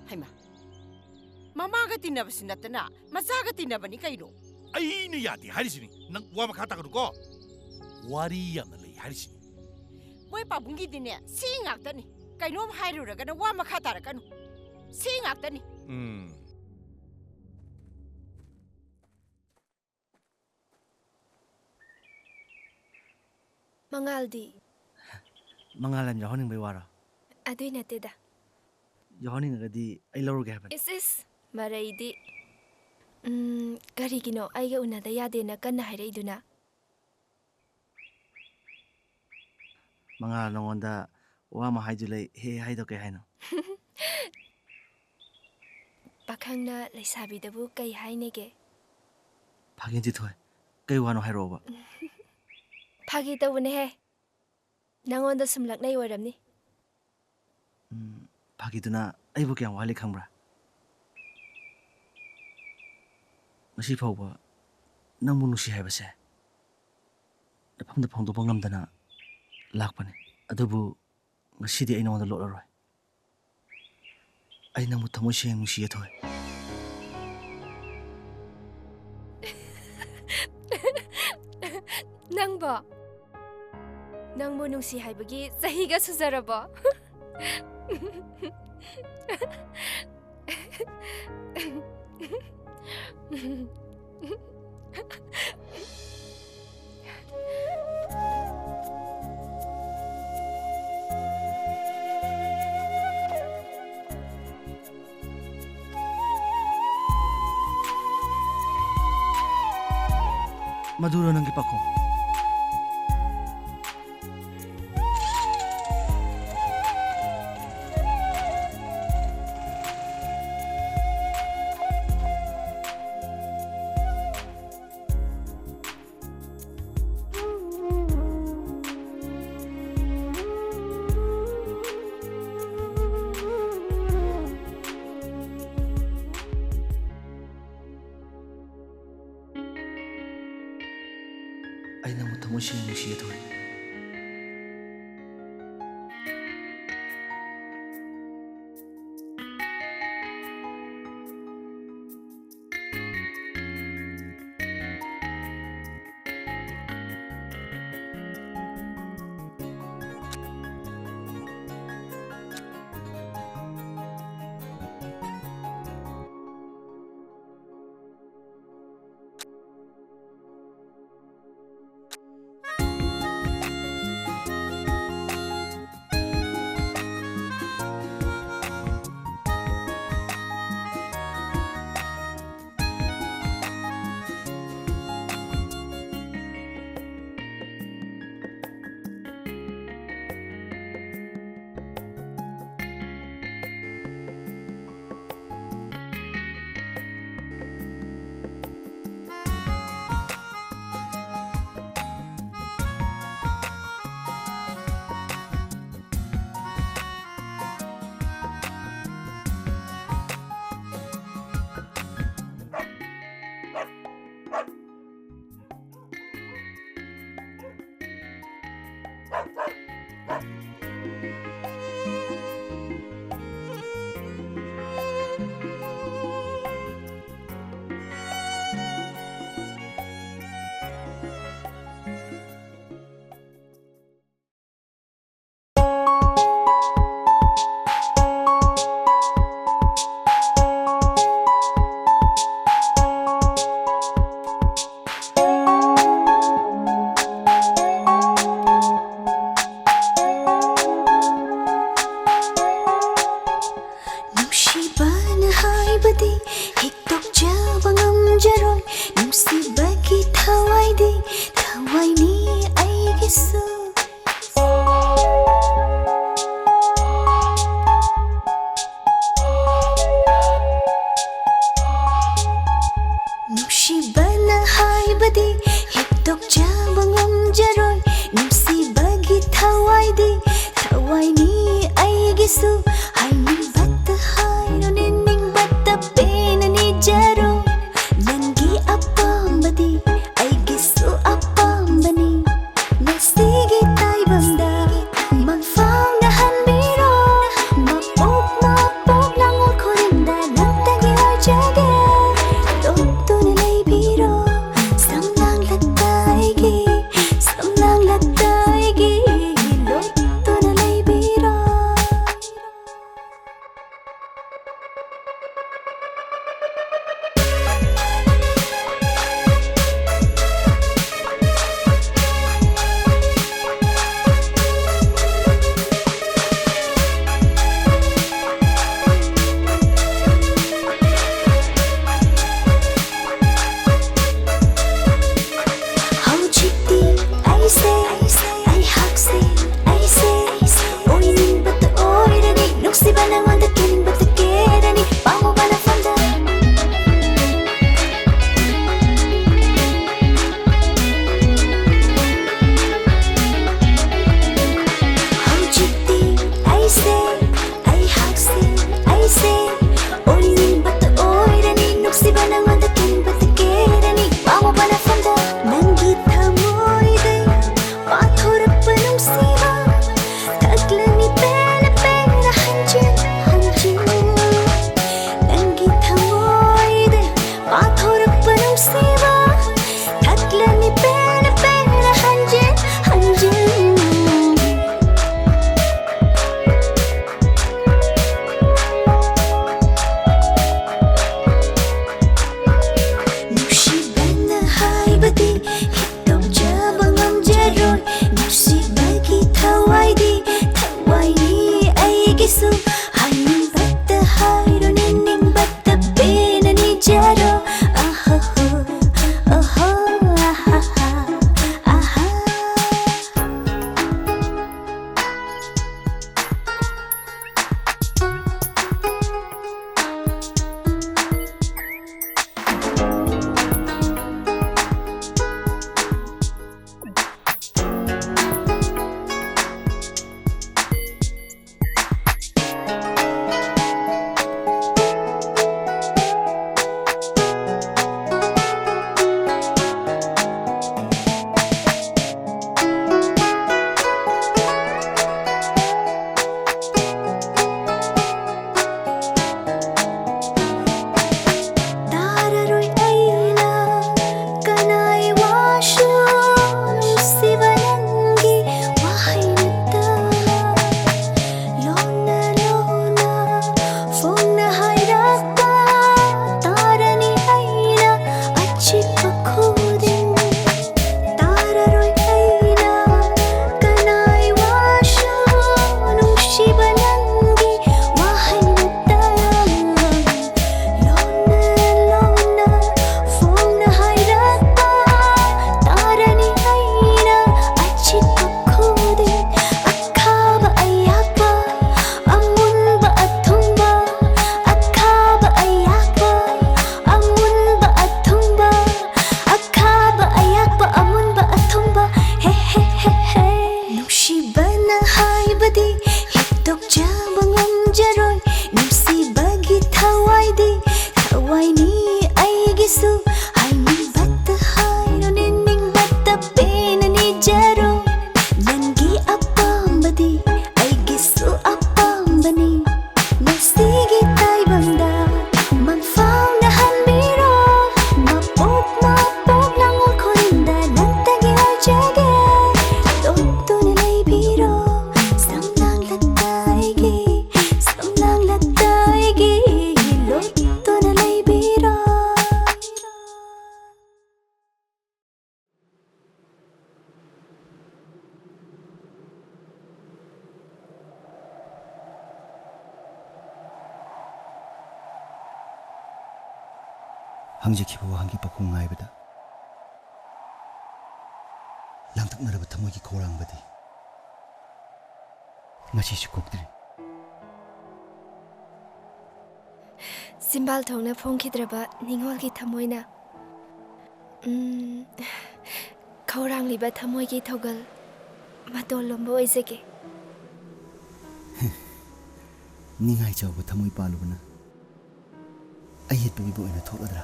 ꯍꯩꯃꯥ, ꯃꯃꯥꯒ ꯇꯤꯟꯅꯕꯁꯨ ꯅꯠꯇꯅ ꯃꯆꯥꯒ ꯇꯤꯟꯅꯕꯅꯤ ꯀꯩꯅꯣ꯫ ꯑꯩꯅ ꯌꯥꯗꯦ ꯍꯥꯏꯔꯤꯁꯤꯅꯤ꯫ ꯅꯪ ꯋꯥ ꯃꯈꯥ ꯇꯥꯒꯅꯨꯀꯣ꯫ ꯋꯥꯔꯤ ꯌꯥꯝꯅ ꯂꯩ ꯍꯥꯏꯔꯤꯁꯤꯅꯤ꯫ ꯃꯣꯏ ꯄꯥꯕꯨꯡꯒꯤꯗꯤꯅꯦ ꯁꯤ ꯉꯥꯛꯇꯅꯤ꯫ ꯀꯩꯅꯣꯝ ꯍꯥꯏꯔꯨꯔꯒꯅ ꯋꯥ ꯃꯈꯥ ꯇꯥꯔꯛꯀꯅꯨ꯫ ꯁꯤ ꯉꯥꯛꯇꯅꯤ꯫ ꯎꯝ꯫ ꯃꯉꯥꯜꯗꯤ? ꯃꯉꯥꯜ ꯌꯥꯝ ꯌꯥꯎꯍꯟꯅꯤꯡꯕꯩ ꯋꯥꯔꯣ? ꯑꯗꯨꯏ ꯅꯠꯇꯦꯗ꯫ ꯌꯥꯎꯍꯟꯅꯤꯡꯉꯒꯗꯤ ꯑꯩ ꯂꯧꯔꯒꯦ ꯍꯥꯏꯕꯅꯤ꯫ ꯏꯁ, ꯏꯁ, ꯃꯔꯩꯗꯤ꯫ ꯎꯝ, ꯀꯔꯤꯒꯤꯅꯣ ꯑꯩꯒ ꯎꯅꯗ ꯌꯥꯗꯦꯅ ꯀꯟꯅ ꯍꯥꯏꯔꯛꯏꯗꯨꯅ? ꯃꯉꯥꯜ, ꯅꯉꯣꯟꯗ ꯋꯥ ꯑꯃ ꯍꯥꯏꯗꯨ ꯂꯩ, ꯍꯦ ꯍꯦ ꯍꯥꯏꯗꯣ ꯀꯩ ꯍꯥꯏꯅꯣ? ꯄꯥꯈꯪꯅ ꯂꯩꯁꯥꯕꯤꯗꯕꯨ ꯀꯩ ꯍꯥꯏꯅꯦꯒꯦ? ꯐꯥꯒꯤ ꯅꯠꯇꯦ ꯊꯣꯏ, ꯀꯩ ꯋꯥꯅꯣ ꯍꯥꯏꯔꯛꯑꯣꯕ꯫ ꯐꯥꯒꯤ ꯇꯧꯕꯅꯦꯍꯦ, ꯅꯉꯣꯟꯗ ꯁꯨꯝ ꯂꯛꯅꯩ ꯑꯣꯏꯔꯝꯅꯤ꯫ ꯎꯝ, ꯐꯥꯒꯤꯗꯨꯅ ꯑꯩꯕꯨ ꯀꯌꯥꯝ ꯋꯥꯍꯜꯂꯤ ꯈꯪꯕ꯭ꯔꯥ? ꯉꯁꯤ ꯐꯥꯎꯕ ꯅꯪꯕꯨ ꯅꯨꯡꯁꯤ ꯍꯥꯏꯕꯁꯦ ꯅꯐꯝꯗ ꯐꯣꯡꯗꯣꯛꯄ ꯉꯝꯗꯅ ꯂꯥꯛꯄꯅꯤ꯫ ꯑꯗꯨꯕꯨ ꯉꯁꯤꯗꯤ ꯑꯩ ꯅꯉꯣꯟꯗ ꯂꯣꯠꯂꯔꯣꯏ꯫ ꯑꯩ ꯅꯪꯕꯨ ꯊꯃꯣꯏ ꯁꯦꯡꯅ ꯅꯨꯡꯁꯤꯌꯦ ꯊꯣꯏ꯫ ꯅꯪꯕꯣ? ꯅꯪꯕꯨ ꯅꯨꯡꯁꯤ ꯍꯥꯏꯕꯒꯤ ꯆꯍꯤꯒ ꯁꯨꯖꯔꯕꯣ? ꯃꯗꯨꯔꯣ ꯅꯪꯒꯤ ꯄꯥꯈꯣꯡ? ꯑꯩ ꯅꯪꯕꯨ ꯊꯃꯣꯏ ꯁꯦꯡꯅ ꯅꯨꯡꯁꯤꯌꯦ ꯊꯣꯏ꯫ ꯅꯨꯡꯁꯤꯕꯅ ꯍꯥꯏꯕꯗꯤ ꯍꯦꯛꯇꯣꯛꯆꯕ ꯉꯝꯖꯔꯣꯏ꯫ ꯅꯨꯡꯁꯤꯕꯒꯤ ꯊꯋꯥꯏꯗꯤ ꯊꯋꯥꯏꯅꯤ ꯑꯩꯒꯤꯁꯨ꯫ ꯍꯥꯏꯅꯤꯡꯕꯇ ꯍꯥꯏꯔꯣ, ꯅꯤꯡꯅꯤꯡꯕꯇ ꯄꯦꯟꯅ ꯅꯤꯖꯔꯣ꯫ ꯅꯪꯒꯤ ꯑꯄꯥꯝꯕꯗꯤ ꯑꯩꯒꯤꯁꯨ ꯑꯄꯥꯝꯕꯅꯤ꯫ ꯉꯁꯤꯒꯤ ꯇꯥꯏꯕꯪꯗ ꯃꯪꯐꯥꯎꯅꯍꯟꯕꯤꯔꯣ꯫ ꯃꯄꯣꯛ ꯃꯄꯣꯛ ꯂꯥꯡꯑꯣꯜ ꯈꯨꯗꯤꯡꯗ ꯅꯪꯇꯒꯤ ꯑꯣꯏꯖꯒꯦ꯫ ꯇꯣꯛꯇꯨꯅ ꯂꯩꯕꯤꯔꯣ, ꯁꯝꯂꯥꯡꯂꯛꯇ ꯑꯩꯒꯤ ꯍꯪꯖꯈꯤꯕ ꯋꯥꯍꯪꯒꯤ ꯄꯥꯎꯈꯨꯝ ꯉꯥꯏꯕꯗ ꯂꯥꯡꯇꯛꯅꯔꯕ ꯊꯃꯣꯏꯒꯤ ꯈꯧꯔꯥꯡꯕꯗꯤ ꯉꯁꯤꯁꯨ ꯀꯣꯛꯇ꯭ꯔꯤ꯫ ꯆꯤꯝꯕꯥꯜ ꯊꯣꯡꯅ ꯐꯣꯡꯈꯤꯗ꯭ꯔꯕ ꯅꯤꯡꯉꯣꯜꯒꯤ ꯊꯃꯣꯏꯅ, ꯎꯝ, ꯈꯧꯔꯥꯡꯂꯤꯕ ꯊꯃꯣꯏꯒꯤ ꯊꯧꯒꯜ ꯃꯇꯣꯜ ꯂꯣꯝꯕ ꯑꯣꯏꯖꯒꯦ꯫ ꯅꯤꯡꯉꯥꯏ ꯆꯥꯎꯕ ꯊꯃꯣꯏ ꯄꯥꯜꯂꯨꯕꯅ ꯑꯌꯦꯠꯄ ꯃꯤꯕꯨ ꯑꯣꯏꯅ ꯊꯣꯛꯂꯗ꯭ꯔꯥ?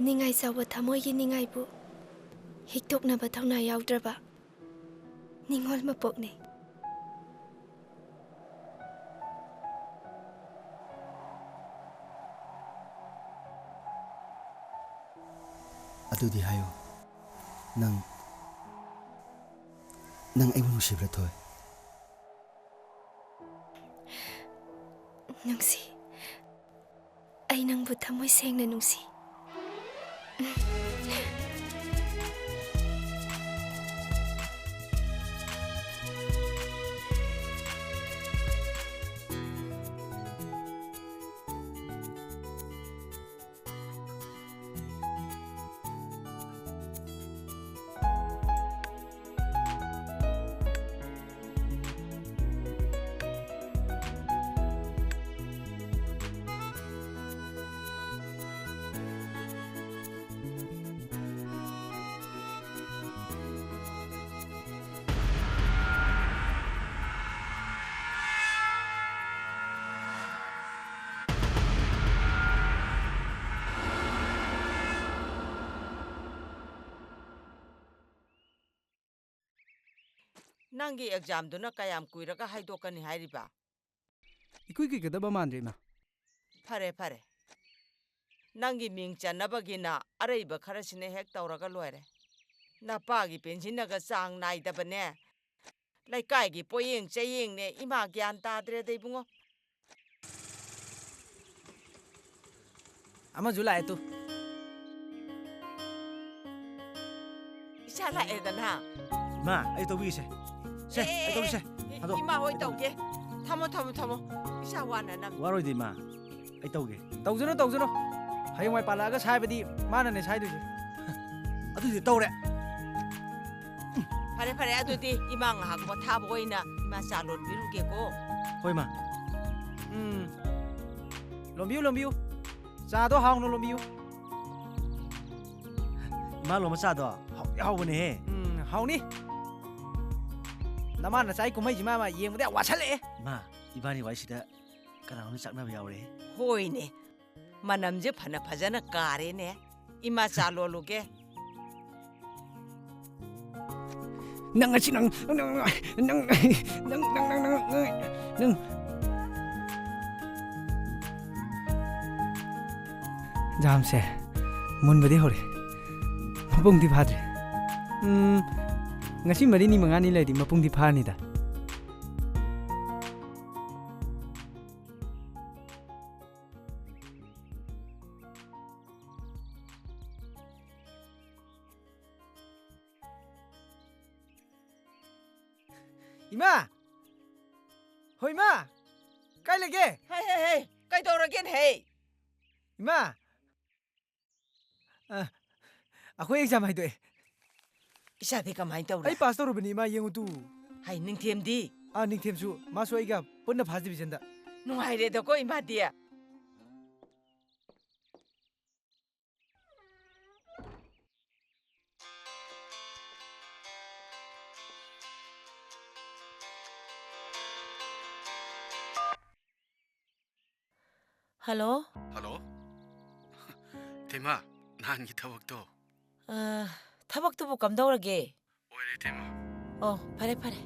ꯅꯤꯡꯉꯥꯏ ꯆꯥꯎꯕ ꯊꯃꯣꯏꯒꯤ ꯅꯤꯡꯉꯥꯏꯕꯨ ꯍꯤꯛꯇꯣꯛꯅꯕ ꯊꯧꯅꯥ ꯌꯥꯎꯗ꯭ꯔꯕ ꯅꯤꯡꯉꯣꯜ ꯃꯄꯣꯛꯅꯤ꯫ ꯑꯗꯨꯗꯤ ꯍꯥꯏꯌꯨ, ꯅꯪ, ꯅꯪ ꯑꯩꯕꯨ ꯅꯨꯡꯁꯤꯕ꯭ꯔꯥ, ꯊꯣꯏ? ꯅꯨꯡꯁꯤ꯫ ꯑꯩ ꯅꯪꯕꯨ ꯊꯃꯣꯏ ꯁꯦꯡꯅ ꯅꯨꯡꯁꯤ꯫ ꯅꯪꯒꯤ ꯑꯦꯛꯖꯥꯝꯗꯨꯅ ꯀꯌꯥꯝ ꯀꯨꯏꯔꯒ ꯍꯥꯏꯗꯣꯛꯀꯅꯤ ꯍꯥꯏꯔꯤꯕ? ꯏꯀꯨꯏ ꯀꯨꯏꯒꯗꯕ ꯃꯥꯟꯗ꯭ꯔꯦ, ꯏꯃꯥ꯫ ꯐꯔꯦ, ꯐꯔꯦ꯫ ꯅꯪꯒꯤ ꯃꯤꯡ ꯆꯟꯅꯕꯒꯤꯅ ꯑꯔꯩꯕ ꯈꯔꯁꯤꯅ ꯍꯦꯛ ꯇꯧꯔꯒ ꯂꯣꯏꯔꯦ꯫ ꯅꯄꯥꯒꯤ ꯄꯦꯟꯁꯤꯟꯅꯒ ꯆꯥꯡ ꯅꯥꯏꯗꯕꯅꯦ꯫ ꯂꯩꯀꯥꯏꯒꯤ ꯄꯣꯌꯦꯡ ꯆꯌꯦꯡꯅꯦ, ꯏꯃꯥ ꯒ꯭ꯌꯥꯟ ꯇꯥꯗ꯭ꯔꯦꯗ, ꯏꯕꯨꯡꯉꯣ꯫ ꯑꯃꯁꯨ ꯂꯥꯛꯑꯦ ꯇꯨ꯫ ꯏꯆꯥ ꯂꯥꯛꯑꯦꯗꯅ꯫ ꯏꯃꯥ, ꯑꯩ ꯇꯧꯕꯤꯒꯦꯁꯦ꯫ ꯁꯦ, ꯑꯦ, ꯑꯩ ꯇꯧꯒꯦꯁꯦ꯫ ꯑꯦ, ꯑꯗꯣ, ꯏꯃꯥ ꯍꯣꯏ ꯑꯩ ꯇꯧꯒꯦ꯫ ꯇꯧꯒꯦ꯫ ꯊꯝꯃꯣ, ꯊꯝꯃꯣ, ꯊꯝꯃꯣ꯫ ꯏꯆꯥ ꯋꯥꯅꯅꯕꯅꯤ꯫ ꯋꯥꯔꯣꯏꯗ, ꯏꯃꯥ꯫ ꯑꯩ ꯇꯧꯒꯦ꯫ ꯇꯧꯖꯔꯣ, ꯇꯧꯖꯔꯣ꯫ ꯍꯌꯦꯡꯋꯥꯏ ꯄꯥꯜꯂꯛꯑꯒ ꯁꯥꯏꯕꯗꯤ ꯃꯥꯅꯅꯦ ꯁꯥꯏꯗꯣꯏꯁꯦ꯫ ꯑꯗꯨꯗꯤ ꯇꯧꯔꯦ꯫ ꯐꯔꯦ, ꯐꯔꯦ꯫ ꯑꯗꯨꯗꯤ ꯏꯃꯥ ꯉꯥꯏꯍꯥꯛ ꯄꯣꯊꯥꯕ ꯑꯣꯏꯅ ꯏꯃꯥ ꯆꯥ ꯂꯣꯟꯕꯤꯔꯨꯒꯦꯀꯣ꯫ ꯍꯣꯏ, ꯃꯥ꯫ ꯎꯝ꯫ ꯂꯣꯟꯕꯤꯌꯨ, ꯂꯣꯟꯕꯤꯌꯨ꯫ ꯆꯥꯗꯣ ꯍꯥꯎꯅ ꯂꯣꯟꯕꯤꯌꯨ꯫ ꯏꯃꯥ ꯂꯣꯟꯕ ꯆꯥꯗꯣ ꯍꯥꯎꯗꯤ ꯍꯥꯎꯕꯅꯦꯍꯦ꯫ ꯎꯝ, ꯍꯥꯎꯅꯤ꯫ ꯅꯃꯥ ꯅꯆꯥꯒꯤ ꯀꯨꯝꯍꯩꯁꯤ ꯃꯥ, ꯃꯥ ꯌꯦꯡꯕꯗ ꯌꯥꯝ ꯋꯥꯁꯜꯂꯛꯑꯦ꯫ ꯏꯃꯥ, ꯏꯕꯥꯅꯤ ꯋꯥꯔꯤꯁꯤꯗ ꯀꯅꯥꯅꯣꯝ ꯆꯥꯛꯅꯕ ꯌꯥꯎꯔꯦ꯫ ꯍꯣꯏꯅꯦ꯫ ꯃꯅꯝꯁꯦ ꯐꯅ ꯐꯖꯅ ꯀꯥꯔꯦꯅꯦ꯫ ꯏꯃꯥ ꯆꯥ ꯂꯣꯜꯂꯨꯒꯦ꯫ ꯅꯪ ꯑꯁꯤ ꯅꯪ, ꯅꯪ, ꯅꯪ꯫ ꯖꯥꯝꯁꯦ ꯃꯨꯟꯕꯗꯤ ꯍꯧꯔꯦ꯫ ꯃꯄꯨꯡꯗꯤ ꯐꯥꯗ꯭ꯔꯤ꯫ ꯎꯝ, ꯉꯁꯤ ꯃꯔꯤꯅꯤ ꯃꯉꯥꯅꯤ ꯂꯩꯔꯗꯤ ꯃꯄꯨꯡꯗꯤ ꯐꯥꯔꯅꯤꯗ꯫ ꯏꯃꯥ! ꯍꯣ, ꯏꯃꯥ! ꯀꯥꯏ ꯂꯩꯒꯦ? ꯍꯩ, ꯍꯩ, ꯍꯩ! ꯀꯩꯗꯧꯔꯒꯦꯅꯦ, ꯍꯩ? ꯏꯃꯥ! ꯑ, ꯑꯩꯈꯣꯏ exam ꯍꯥꯏꯗꯣꯛꯑꯦ꯫ ꯏꯆꯥꯗꯤ ꯀꯃꯥꯏꯅ ꯇꯧꯔꯦ? ꯑꯩ pass ꯇꯧꯔꯕꯅꯤ, ꯏꯃꯥ, ꯌꯦꯡꯉꯨ ꯇꯨ꯫ ꯍꯩ, ꯅꯤꯡꯊꯦꯝꯗꯤ? ꯑꯥ, ꯅꯤꯡꯊꯦꯝꯁꯨ꯫ ꯃꯥꯁꯨ ꯑꯩꯒ ꯄꯨꯟꯅ first divisionꯗ꯫ ꯅꯨꯡꯉꯥꯏꯔꯦꯗꯀꯣ, ꯏꯃꯥꯗꯤ꯫ ꯍꯜꯂꯣ? ꯍꯜꯂꯣ? ꯏꯇꯩꯃ, ꯅꯍꯥꯟꯒꯤ ꯊꯕꯛꯇꯣ꯫ ꯑ, ꯊꯕꯛꯇꯨꯕꯨ ꯀꯝꯗꯧꯔꯒꯦ? ꯑꯣꯏꯔꯦ, ꯏꯇꯩꯃ꯫ ꯑꯣ, ꯐꯔꯦ, ꯐꯔꯦ꯫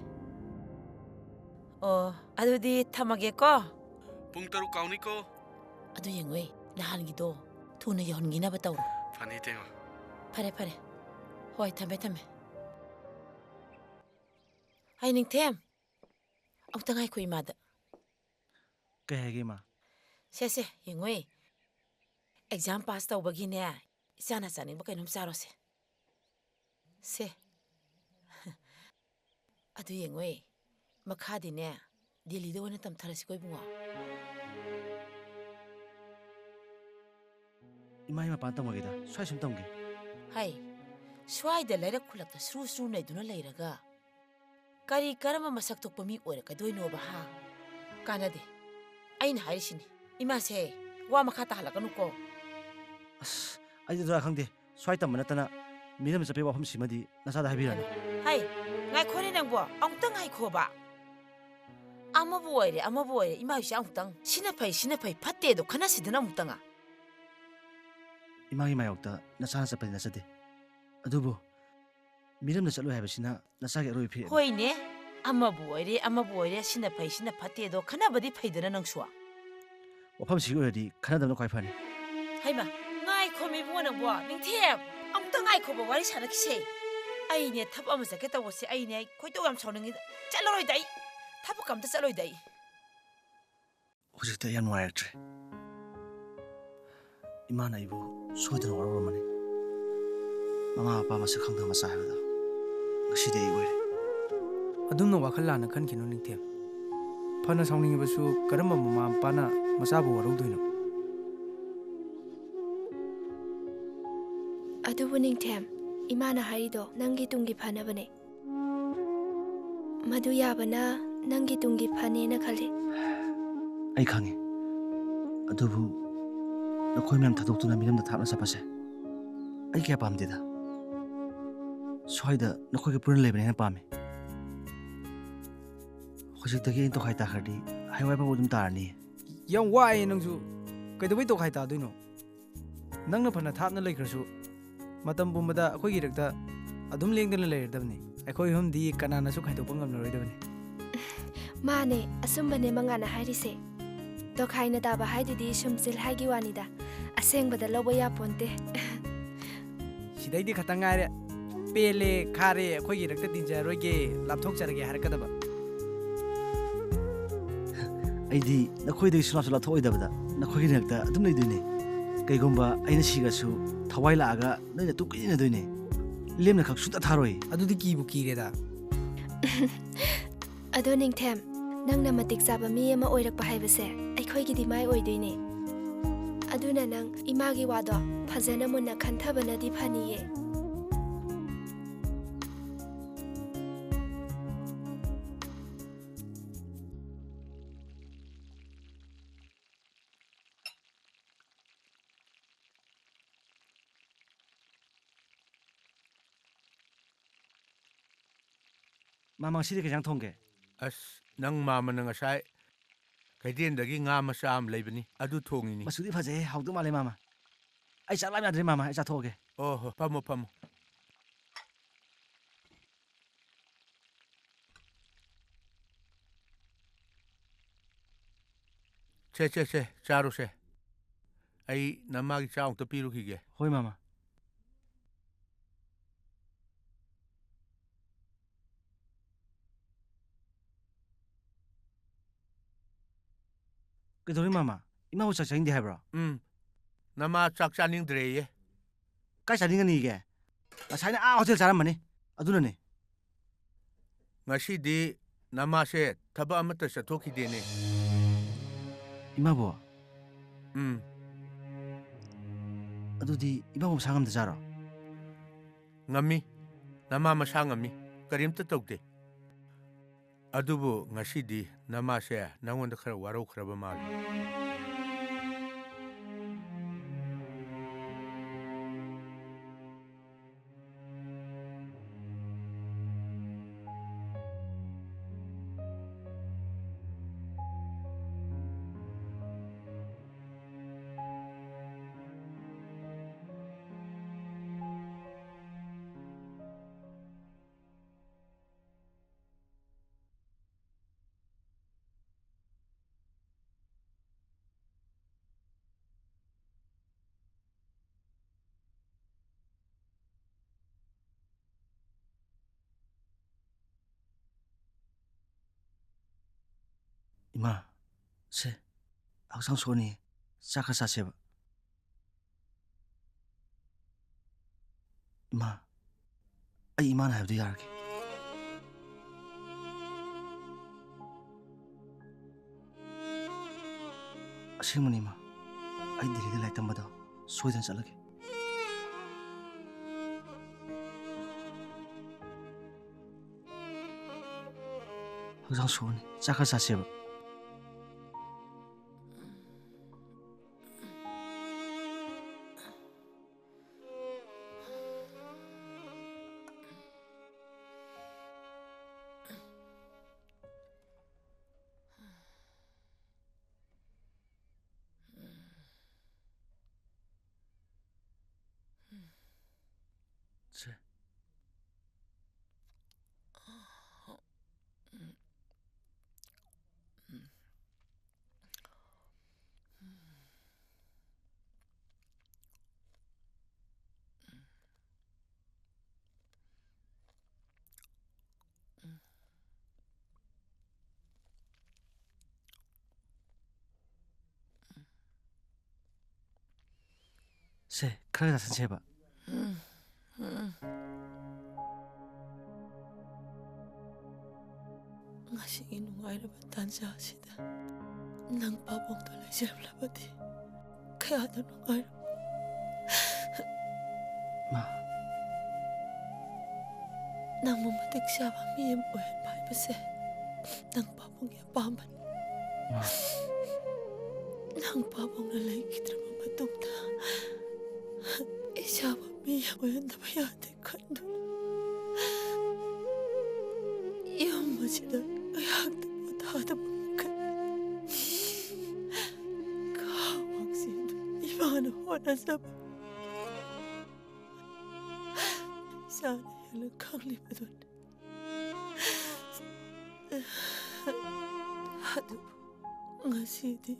ꯑꯣ, ꯑꯗꯨꯗꯤ ꯊꯝꯃꯒꯦꯀꯣ꯫ ꯄꯨꯡ ꯇꯔꯨꯛ ꯀꯥꯎꯅꯤꯀꯣ꯫ ꯑꯗꯨ ꯌꯦꯡꯉꯨꯍꯦ, ꯅꯍꯥꯟꯒꯤꯗꯣ ꯊꯨꯅ ꯌꯧꯍꯟꯈꯤꯅꯕ ꯇꯧꯔꯣ꯫ ꯐꯅꯤ, ꯏꯇꯩꯃ꯫ ꯐꯔꯦ, ꯐꯔꯦ꯫ ꯍꯣꯏ, ꯊꯝꯃꯦ, ꯊꯝꯃꯦ꯫ ꯑꯩ ꯅꯤꯡꯊꯦꯝ, ꯑꯃꯨꯛꯇ ꯉꯥꯏꯈꯣ ꯏꯃꯥꯗ꯫ ꯀꯩ ꯍꯥꯏꯒꯦ, ꯏꯃꯥ? ꯁꯦ, ꯁꯦ, ꯌꯦꯡꯉꯨꯍꯦ꯫ Exam pass ꯇꯧꯕꯒꯤꯅꯦ, ꯏꯆꯥꯅ ꯆꯥꯅꯤꯡꯕ ꯀꯩꯅꯣꯝ ꯆꯥꯔꯣꯁꯦ꯫ ꯁꯦ꯫ ꯑꯗꯨ ꯌꯦꯡꯉꯨꯍꯦ, ꯃꯈꯥꯗꯤꯅꯦ, ꯗꯦꯜꯂꯤꯗ ꯑꯣꯏꯅ ꯇꯝꯊꯔꯁꯤꯀꯣ ꯏꯕꯨꯡꯉꯣ꯫ ꯏꯃꯥ, ꯑꯩ ꯃꯄꯥꯟ ꯇꯝꯃꯒꯦꯗ, ꯁ꯭ꯋꯥꯏ ꯁꯨꯝ ꯇꯝꯒꯦ꯫ ꯍꯩ, ꯁ꯭ꯋꯥꯏꯗ ꯂꯩꯔꯛ ꯈꯨꯜꯂꯛꯇ ꯁꯨꯔꯨ ꯁꯨꯔꯨ ꯅꯩꯗꯨꯅ ꯂꯩꯔꯒ ꯀꯔꯤ ꯀꯔꯝꯕ ꯃꯁꯛ ꯊꯣꯛꯄ ꯃꯤ ꯑꯣꯏꯔꯛꯀꯗꯣꯏꯅꯣꯕ, ꯍꯥ? ꯀꯥꯟꯅꯗꯦ꯫ ꯑꯩꯅ ꯍꯥꯏꯔꯤꯁꯤꯅꯤ, ꯏꯃꯥꯁꯦ ꯋꯥ ꯃꯈꯥ ꯇꯥꯍꯜꯂꯛꯀꯅꯨꯀꯣ꯫ ꯑꯁ, ꯑꯩꯗꯤ ꯑꯗꯨꯔꯥ ꯈꯪꯗꯦ꯫ ꯁ꯭ꯋꯥꯏ ꯇꯝꯕ ꯅꯠꯇꯅ ꯃꯤꯔꯝ ꯆꯠꯄꯒꯤ ꯋꯥꯐꯝꯁꯤꯃꯗꯤ ꯅꯆꯥꯗ ꯍꯥꯏꯕꯤꯔꯅꯨ꯫ ꯍꯩ, ꯉꯥꯏꯈꯣꯅꯦ ꯅꯪꯕꯣ, ꯑꯃꯨꯛꯇ ꯉꯥꯏꯈꯣꯕ꯫ ꯑꯃꯕꯨ ꯑꯣꯏꯔꯦ, ꯑꯃꯕꯨ ꯑꯣꯏꯔꯦ, ꯏꯃꯥ ꯍꯣꯏꯁꯦ ꯑꯃꯨꯛꯇꯪ ꯁꯤꯅ ꯐꯩ, ꯁꯤꯅ ꯐꯩ, ꯐꯠꯇꯦꯗꯣ ꯈꯟꯅꯁꯤꯗꯅ ꯑꯃꯨꯛꯇꯪ꯫ ꯏꯃꯥꯒꯤ ꯃꯥꯌꯣꯛꯇ ꯅꯆꯥꯅ ꯆꯠꯄꯗꯤ ꯅꯠꯆꯗꯦ꯫ ꯑꯗꯨꯕꯨ ꯃꯤꯔꯝꯗ ꯆꯠꯂꯣꯏ ꯍꯥꯏꯕꯁꯤꯅ ꯅꯆꯥꯒꯤ ꯑꯔꯣꯏꯕ ꯐꯤꯔꯦꯞꯅꯤ꯫ ꯍꯣꯏꯅꯦ, ꯑꯃꯕꯨ ꯑꯣꯏꯔꯦ, ꯑꯃꯕꯨ ꯑꯣꯏꯔꯦ, ꯁꯤꯅ ꯐꯩ, ꯁꯤꯅ ꯐꯠꯇꯦꯗꯣ ꯈꯟꯅꯕꯗꯤ ꯐꯩꯗꯅ ꯅꯪꯁꯨ꯫ ꯋꯥꯐꯝꯁꯤꯒꯤ ꯑꯣꯏꯔꯗꯤ ꯈꯟꯅꯗꯕꯅ ꯈ꯭ꯋꯥꯏ ꯐꯅꯤ꯫ ꯍꯩꯃꯥ, ꯉꯥꯏꯈꯣꯃꯤ ꯏꯕꯨꯡꯉꯣ ꯅꯪꯕꯣ, ꯅꯤꯡꯊꯦꯝ, ꯑꯃꯨꯛꯇ ꯉꯥꯏꯈꯣꯕ, ꯋꯥꯔꯤ ꯁꯥꯟꯅꯈꯤꯁꯦ꯫ ꯑꯩꯅꯦ ꯊꯕꯛ ꯑꯃ ꯆꯠꯀꯦ ꯇꯧꯕꯁꯦ, ꯑꯩꯅꯦ ꯑꯩ ꯈꯣꯏꯗꯧ ꯌꯥꯝ ꯁꯥꯎꯅꯤꯡꯉꯤꯗ꯫ ꯆꯠꯂꯔꯣꯏꯗ ꯑꯩ, ꯊꯕꯛ ꯑꯝꯇ ꯆꯠꯂꯣꯏꯗ ꯑꯩ꯫ ꯍꯧꯖꯤꯛꯇꯤ ꯑꯩ ꯌꯥꯝ ꯅꯨꯡꯉꯥꯏꯔꯛꯇ꯭ꯔꯦ꯫ ꯏꯃꯥꯅ ꯑꯩꯕꯨ ꯁꯣꯏꯗꯅ ꯋꯥꯔꯧꯔꯝꯃꯅꯤ꯫ ꯃꯃꯥ ꯃꯄꯥ ꯃꯁꯛ ꯈꯪꯗꯕ ꯃꯆꯥ ꯍꯥꯏꯕꯗꯣ ꯉꯁꯤꯗꯤ ꯑꯩ ꯑꯣꯏꯔꯦ꯫ ꯑꯗꯨꯝꯅ ꯋꯥꯈꯜ ꯂꯥꯟꯅ ꯈꯟꯈꯤꯅꯨ ꯅꯤꯡꯊꯦꯝ꯫ ꯐꯅ ꯁꯥꯎꯅꯤꯡꯉꯕꯁꯨ ꯀꯔꯝꯕ ꯃꯃꯥ ꯃꯄꯥꯅ ꯃꯆꯥꯕꯨ ꯋꯥꯔꯧꯗꯣꯏꯅꯣ? ꯑꯗꯨꯕꯨ ꯅꯤꯡꯊꯦꯝ, ꯏꯃꯥꯅ ꯍꯥꯏꯔꯤꯗꯣ ꯅꯪꯒꯤ ꯇꯨꯡꯒꯤ ꯐꯅꯕꯅꯦ꯫ ꯃꯗꯨ ꯌꯥꯕꯅ ꯅꯪꯒꯤ ꯇꯨꯡꯒꯤ ꯐꯅꯦꯅ ꯈꯜꯂꯤ꯫ ꯑꯩ ꯈꯪꯉꯤ꯫ ꯑꯗꯨꯕꯨ ꯅꯈꯣꯏ ꯃꯌꯥꯝ ꯊꯥꯗꯣꯛꯇꯨꯅ ꯃꯤꯔꯝꯗ ꯊꯥꯞꯅ ꯆꯠꯄꯁꯦ ꯑꯩ ꯀꯌꯥ ꯄꯥꯝꯗꯦꯗ꯫ ꯁ꯭ꯋꯥꯏꯗ ꯅꯈꯣꯏꯒ ꯄꯨꯟꯅ ꯂꯩꯕꯅ ꯍꯦꯟꯅ ꯄꯥꯝꯃꯤ꯫ ꯍꯧꯖꯤꯛꯇꯒꯤ ꯑꯩꯅ ꯇꯣꯈꯥꯏ ꯇꯥꯈ꯭ꯔꯗꯤ ꯍꯌꯦꯡꯋꯥꯏ ꯐꯥꯎꯕ ꯑꯗꯨꯝ ꯇꯥꯔꯅꯤ꯫ ꯌꯥꯝ ꯋꯥꯏꯌꯦ ꯅꯪꯁꯨ꯫ ꯀꯩꯗꯧꯕꯩ ꯇꯣꯈꯥꯏ ꯇꯥꯗꯣꯏꯅꯣ? ꯅꯪꯅ ꯐꯅ ꯊꯥꯞꯅ ꯂꯩꯈ꯭ꯔꯁꯨ, ꯃꯇꯝ ꯄꯨꯝꯕꯗ ꯑꯩꯈꯣꯏꯒꯤ ꯏꯔꯛꯇ ꯑꯗꯨꯝ ꯂꯦꯡꯗꯅ ꯂꯩꯔꯗꯕꯅꯤ꯫ ꯑꯩꯈꯣꯏ ꯑꯍꯨꯝꯗꯤ ꯀꯅꯥꯅꯁꯨ ꯈꯥꯏꯗꯣꯛꯄ ꯉꯝꯂꯔꯣꯏꯗꯕꯅꯤ꯫ ꯃꯥꯅꯦ, ꯑꯆꯨꯝꯕꯅꯦ ꯃꯉꯥꯅ ꯍꯥꯏꯔꯤꯁꯦ꯫ ꯇꯣꯈꯥꯏꯅ ꯇꯥꯕ ꯍꯥꯏꯗꯨꯗꯤ ꯁꯨꯝ ꯆꯤꯜꯍꯥꯏꯒꯤ ꯋꯥꯅꯤꯗ, ꯑꯁꯦꯡꯕꯗ ꯂꯧꯕ ꯌꯥꯄꯣꯟꯇꯦ꯫ ꯁꯤꯗꯩꯗꯤ ꯈꯇꯪ ꯉꯥꯏꯔꯦ꯫ "ꯄꯦꯜꯂꯦ, ꯈꯥꯔꯦ, ꯑꯩꯈꯣꯏꯒꯤ ꯏꯔꯛꯇ ꯇꯤꯟꯖꯔꯣꯏꯒꯦ, ꯂꯥꯞꯊꯣꯛꯆꯔꯒꯦ" ꯍꯥꯏꯔꯛꯀꯗꯕ꯫ ꯑꯩꯗꯤ ꯅꯈꯣꯏꯗꯒꯤ ꯁꯨꯡꯂꯥꯞꯁꯨ ꯂꯥꯞꯊꯣꯛꯑꯣꯏꯗꯕꯗ ꯅꯈꯣꯏꯒꯤ ꯏꯔꯛꯇ ꯑꯗꯨꯝ ꯂꯩꯗꯣꯏꯅꯦ꯫ ꯀꯩꯒꯨꯝꯕ ꯑꯩꯅ ꯁꯤꯔꯁꯨ ꯊꯋꯥꯏ ꯂꯥꯛꯑꯒ ꯅꯣꯏꯅ ꯇꯨꯡ ꯀꯣꯏꯅ ꯏꯟꯅꯗꯣꯏꯅꯦ꯫ ꯂꯦꯝꯅ ꯈꯛ ꯁꯨꯡꯊꯥ ꯊꯥꯔꯣꯏ꯫ ꯑꯗꯨꯗꯤ ꯀꯤꯕꯨ ꯀꯤꯔꯦꯗ꯫ ꯑꯗꯣ ꯅꯤꯡꯊꯦꯝ, ꯅꯪꯅ ꯃꯇꯤꯛ ꯆꯥꯕ ꯃꯤ ꯑꯃ ꯑꯣꯏꯔꯛꯄ ꯍꯥꯏꯕꯁꯦ ꯑꯩꯈꯣꯏꯒꯤꯗꯤ ꯃꯥꯏ ꯑꯣꯏꯗꯣꯏꯅꯦ꯫ ꯑꯗꯨꯅ ꯅꯪ ꯏꯃꯥꯒꯤ ꯋꯥꯗꯣ ꯐꯖꯅ ꯃꯨꯟꯅ ꯈꯟꯊꯕꯅꯗꯤ ꯐꯅꯤꯌꯦ꯫ ꯃꯥꯃ, ꯉꯁꯤꯗꯤ ꯀꯩ ꯏꯟꯖꯥꯡ ꯊꯣꯡꯒꯦ? ꯑꯁ, ꯅꯪ ꯃꯥꯃꯅ ꯉꯁꯥꯏ ꯀꯩꯊꯦꯜꯗꯒꯤ ꯉꯥ ꯃꯆꯥ ꯑꯃ ꯂꯩꯕꯅꯤ, ꯑꯗꯨ ꯊꯣꯡꯉꯤꯅꯤ꯫ ꯃꯆꯨꯗꯤ ꯐꯖꯩꯍꯦ, ꯍꯥꯎꯗꯧ ꯃꯥꯜꯂꯦ ꯃꯥꯃ꯫ ꯑꯩ ꯆꯥꯛ ꯂꯥꯝ ꯌꯥꯗ꯭ꯔꯦ ꯃꯥꯃ, ꯑꯩ ꯆꯥꯊꯣꯛꯑꯒꯦ꯫ ꯑꯣ ꯍꯣ, ꯐꯝꯃꯣ, ꯐꯝꯃꯣ꯫ ꯁꯦ, ꯁꯦ, ꯁꯦ, ꯆꯥꯔꯣꯁꯦ꯫ ꯑꯩ ꯅꯃꯥꯒꯤ ꯆꯥꯛ ꯑꯃꯨꯛꯇ ꯄꯤꯔꯨꯈꯤꯒꯦ꯫ ꯍꯣꯏ, ꯃꯥꯃ꯫ ꯀꯩꯗꯧꯔꯦ, ꯃꯥꯃ? ꯏꯃꯥꯕꯨ ꯆꯥꯛ ꯆꯥꯅꯤꯡꯗꯦ ꯍꯥꯏꯕ꯭ꯔꯣ? ꯎꯝ, ꯅꯃꯥ ꯆꯥꯛ ꯆꯥꯅꯤꯡꯗ꯭ꯔꯦꯌꯦ꯫ ꯀꯥꯏ ꯆꯥꯅꯤꯡꯒꯅꯤꯒꯦ? ꯉꯁꯥꯏꯅ ꯑꯥ ꯍꯣꯇꯦꯜ ꯆꯥꯔꯝꯕꯅꯤ, ꯑꯗꯨꯅꯅꯦ꯫ ꯉꯁꯤꯗꯤ ꯅꯃꯥꯁꯦ ꯊꯕꯛ ꯑꯃꯠꯇ ꯆꯠꯊꯣꯛꯈꯤꯗꯦꯅꯦ꯫ ꯏꯃꯥꯕꯣ? ꯎꯝ꯫ ꯑꯗꯨꯗꯤ ꯏꯃꯥꯕꯨ ꯃꯁꯥ ꯉꯝꯗꯖꯥꯔꯣ? ꯉꯝꯃꯤ꯫ ꯅꯃꯥ ꯃꯁꯥ ꯉꯝꯃꯤ꯫ ꯀꯔꯤꯝꯇ ꯇꯧꯗꯦ꯫ ꯑꯗꯨꯕꯨ ꯉꯁꯤꯗꯤ ꯅꯃꯥꯁꯦ ꯅꯉꯣꯟꯗ ꯈꯔ ꯋꯥꯔꯧꯈ꯭ꯔꯕ ꯃꯥꯜꯂꯤ꯫ ꯏꯃꯥ, ꯁꯦ, ꯍꯛꯆꯥꯡ ꯁꯣꯛꯅꯤ, ꯆꯥꯛ ꯈꯔ ꯆꯥꯁꯦꯕ꯫ ꯏꯃꯥ, ꯑꯩ ꯏꯃꯥꯅ ꯍꯥꯏꯕꯗꯨ ꯌꯥꯔꯒꯦ꯫ ꯑꯁꯦꯡꯕꯅꯤ, ꯏꯃꯥ꯫ ꯑꯩ ꯗꯦꯜꯂꯤꯗ ꯂꯥꯏꯔꯤꯛ ꯇꯝꯕꯗꯣ ꯁꯣꯏꯗꯅ ꯆꯠꯂꯒꯦ꯫ ꯍꯛꯆꯥꯡ ꯁꯣꯛꯑꯅꯤ꯫ ꯆꯥꯛ ꯈꯔ ꯆꯥꯁꯦꯕ꯫ ꯁꯦ꯫ ꯁꯦ, ꯈꯔ ꯆꯥꯁꯤꯟꯁꯦꯕ꯫ ꯉꯁꯤꯒꯤ ꯅꯨꯡꯉꯥꯏꯔꯕ ꯇꯥꯟꯖꯥ ꯑꯁꯤꯗ ꯅꯪ ꯄꯥꯕꯨꯡꯗꯣ ꯂꯩꯖꯔꯝꯂꯕꯗꯤ ꯀꯌꯥꯗ ꯅꯨꯡꯉꯥꯏꯔꯝ-꯫ ꯃꯥ꯫ ꯅꯪꯕꯨ ꯃꯇꯤꯛ ꯆꯥꯕ ꯃꯤ ꯑꯃ ꯑꯣꯏꯍꯟꯕ ꯍꯥꯏꯕꯁꯦ ꯅꯪ ꯄꯥꯕꯨꯡꯒꯤ ꯑꯄꯥꯝꯕꯅꯤ꯫ ꯃꯥ꯫ ꯅꯪ ꯄꯥꯕꯨꯡꯅ ꯂꯩꯈꯤꯗ꯭ꯔꯕ ꯃꯇꯨꯡꯗ ꯏꯆꯥꯕꯨ ꯃꯤ ꯑꯃ ꯑꯣꯏꯍꯟꯗꯕ ꯌꯥꯗꯦ ꯈꯟꯗꯨꯅ ꯌꯨꯝ ꯑꯁꯤꯗ ꯑꯩꯍꯥꯛꯇ ꯄꯣꯊꯥꯗꯕ ꯃꯈꯩ ꯈꯥ ꯋꯥꯡꯆꯦꯟꯗꯨ ꯏꯃꯥꯅ ꯍꯣꯠꯅꯖꯕ ꯏꯆꯥꯅ ꯍꯦꯟꯅ ꯈꯪꯂꯤꯕꯗꯨꯅꯤ꯫ ꯑꯗꯨꯕꯨ ꯉꯁꯤꯗꯤ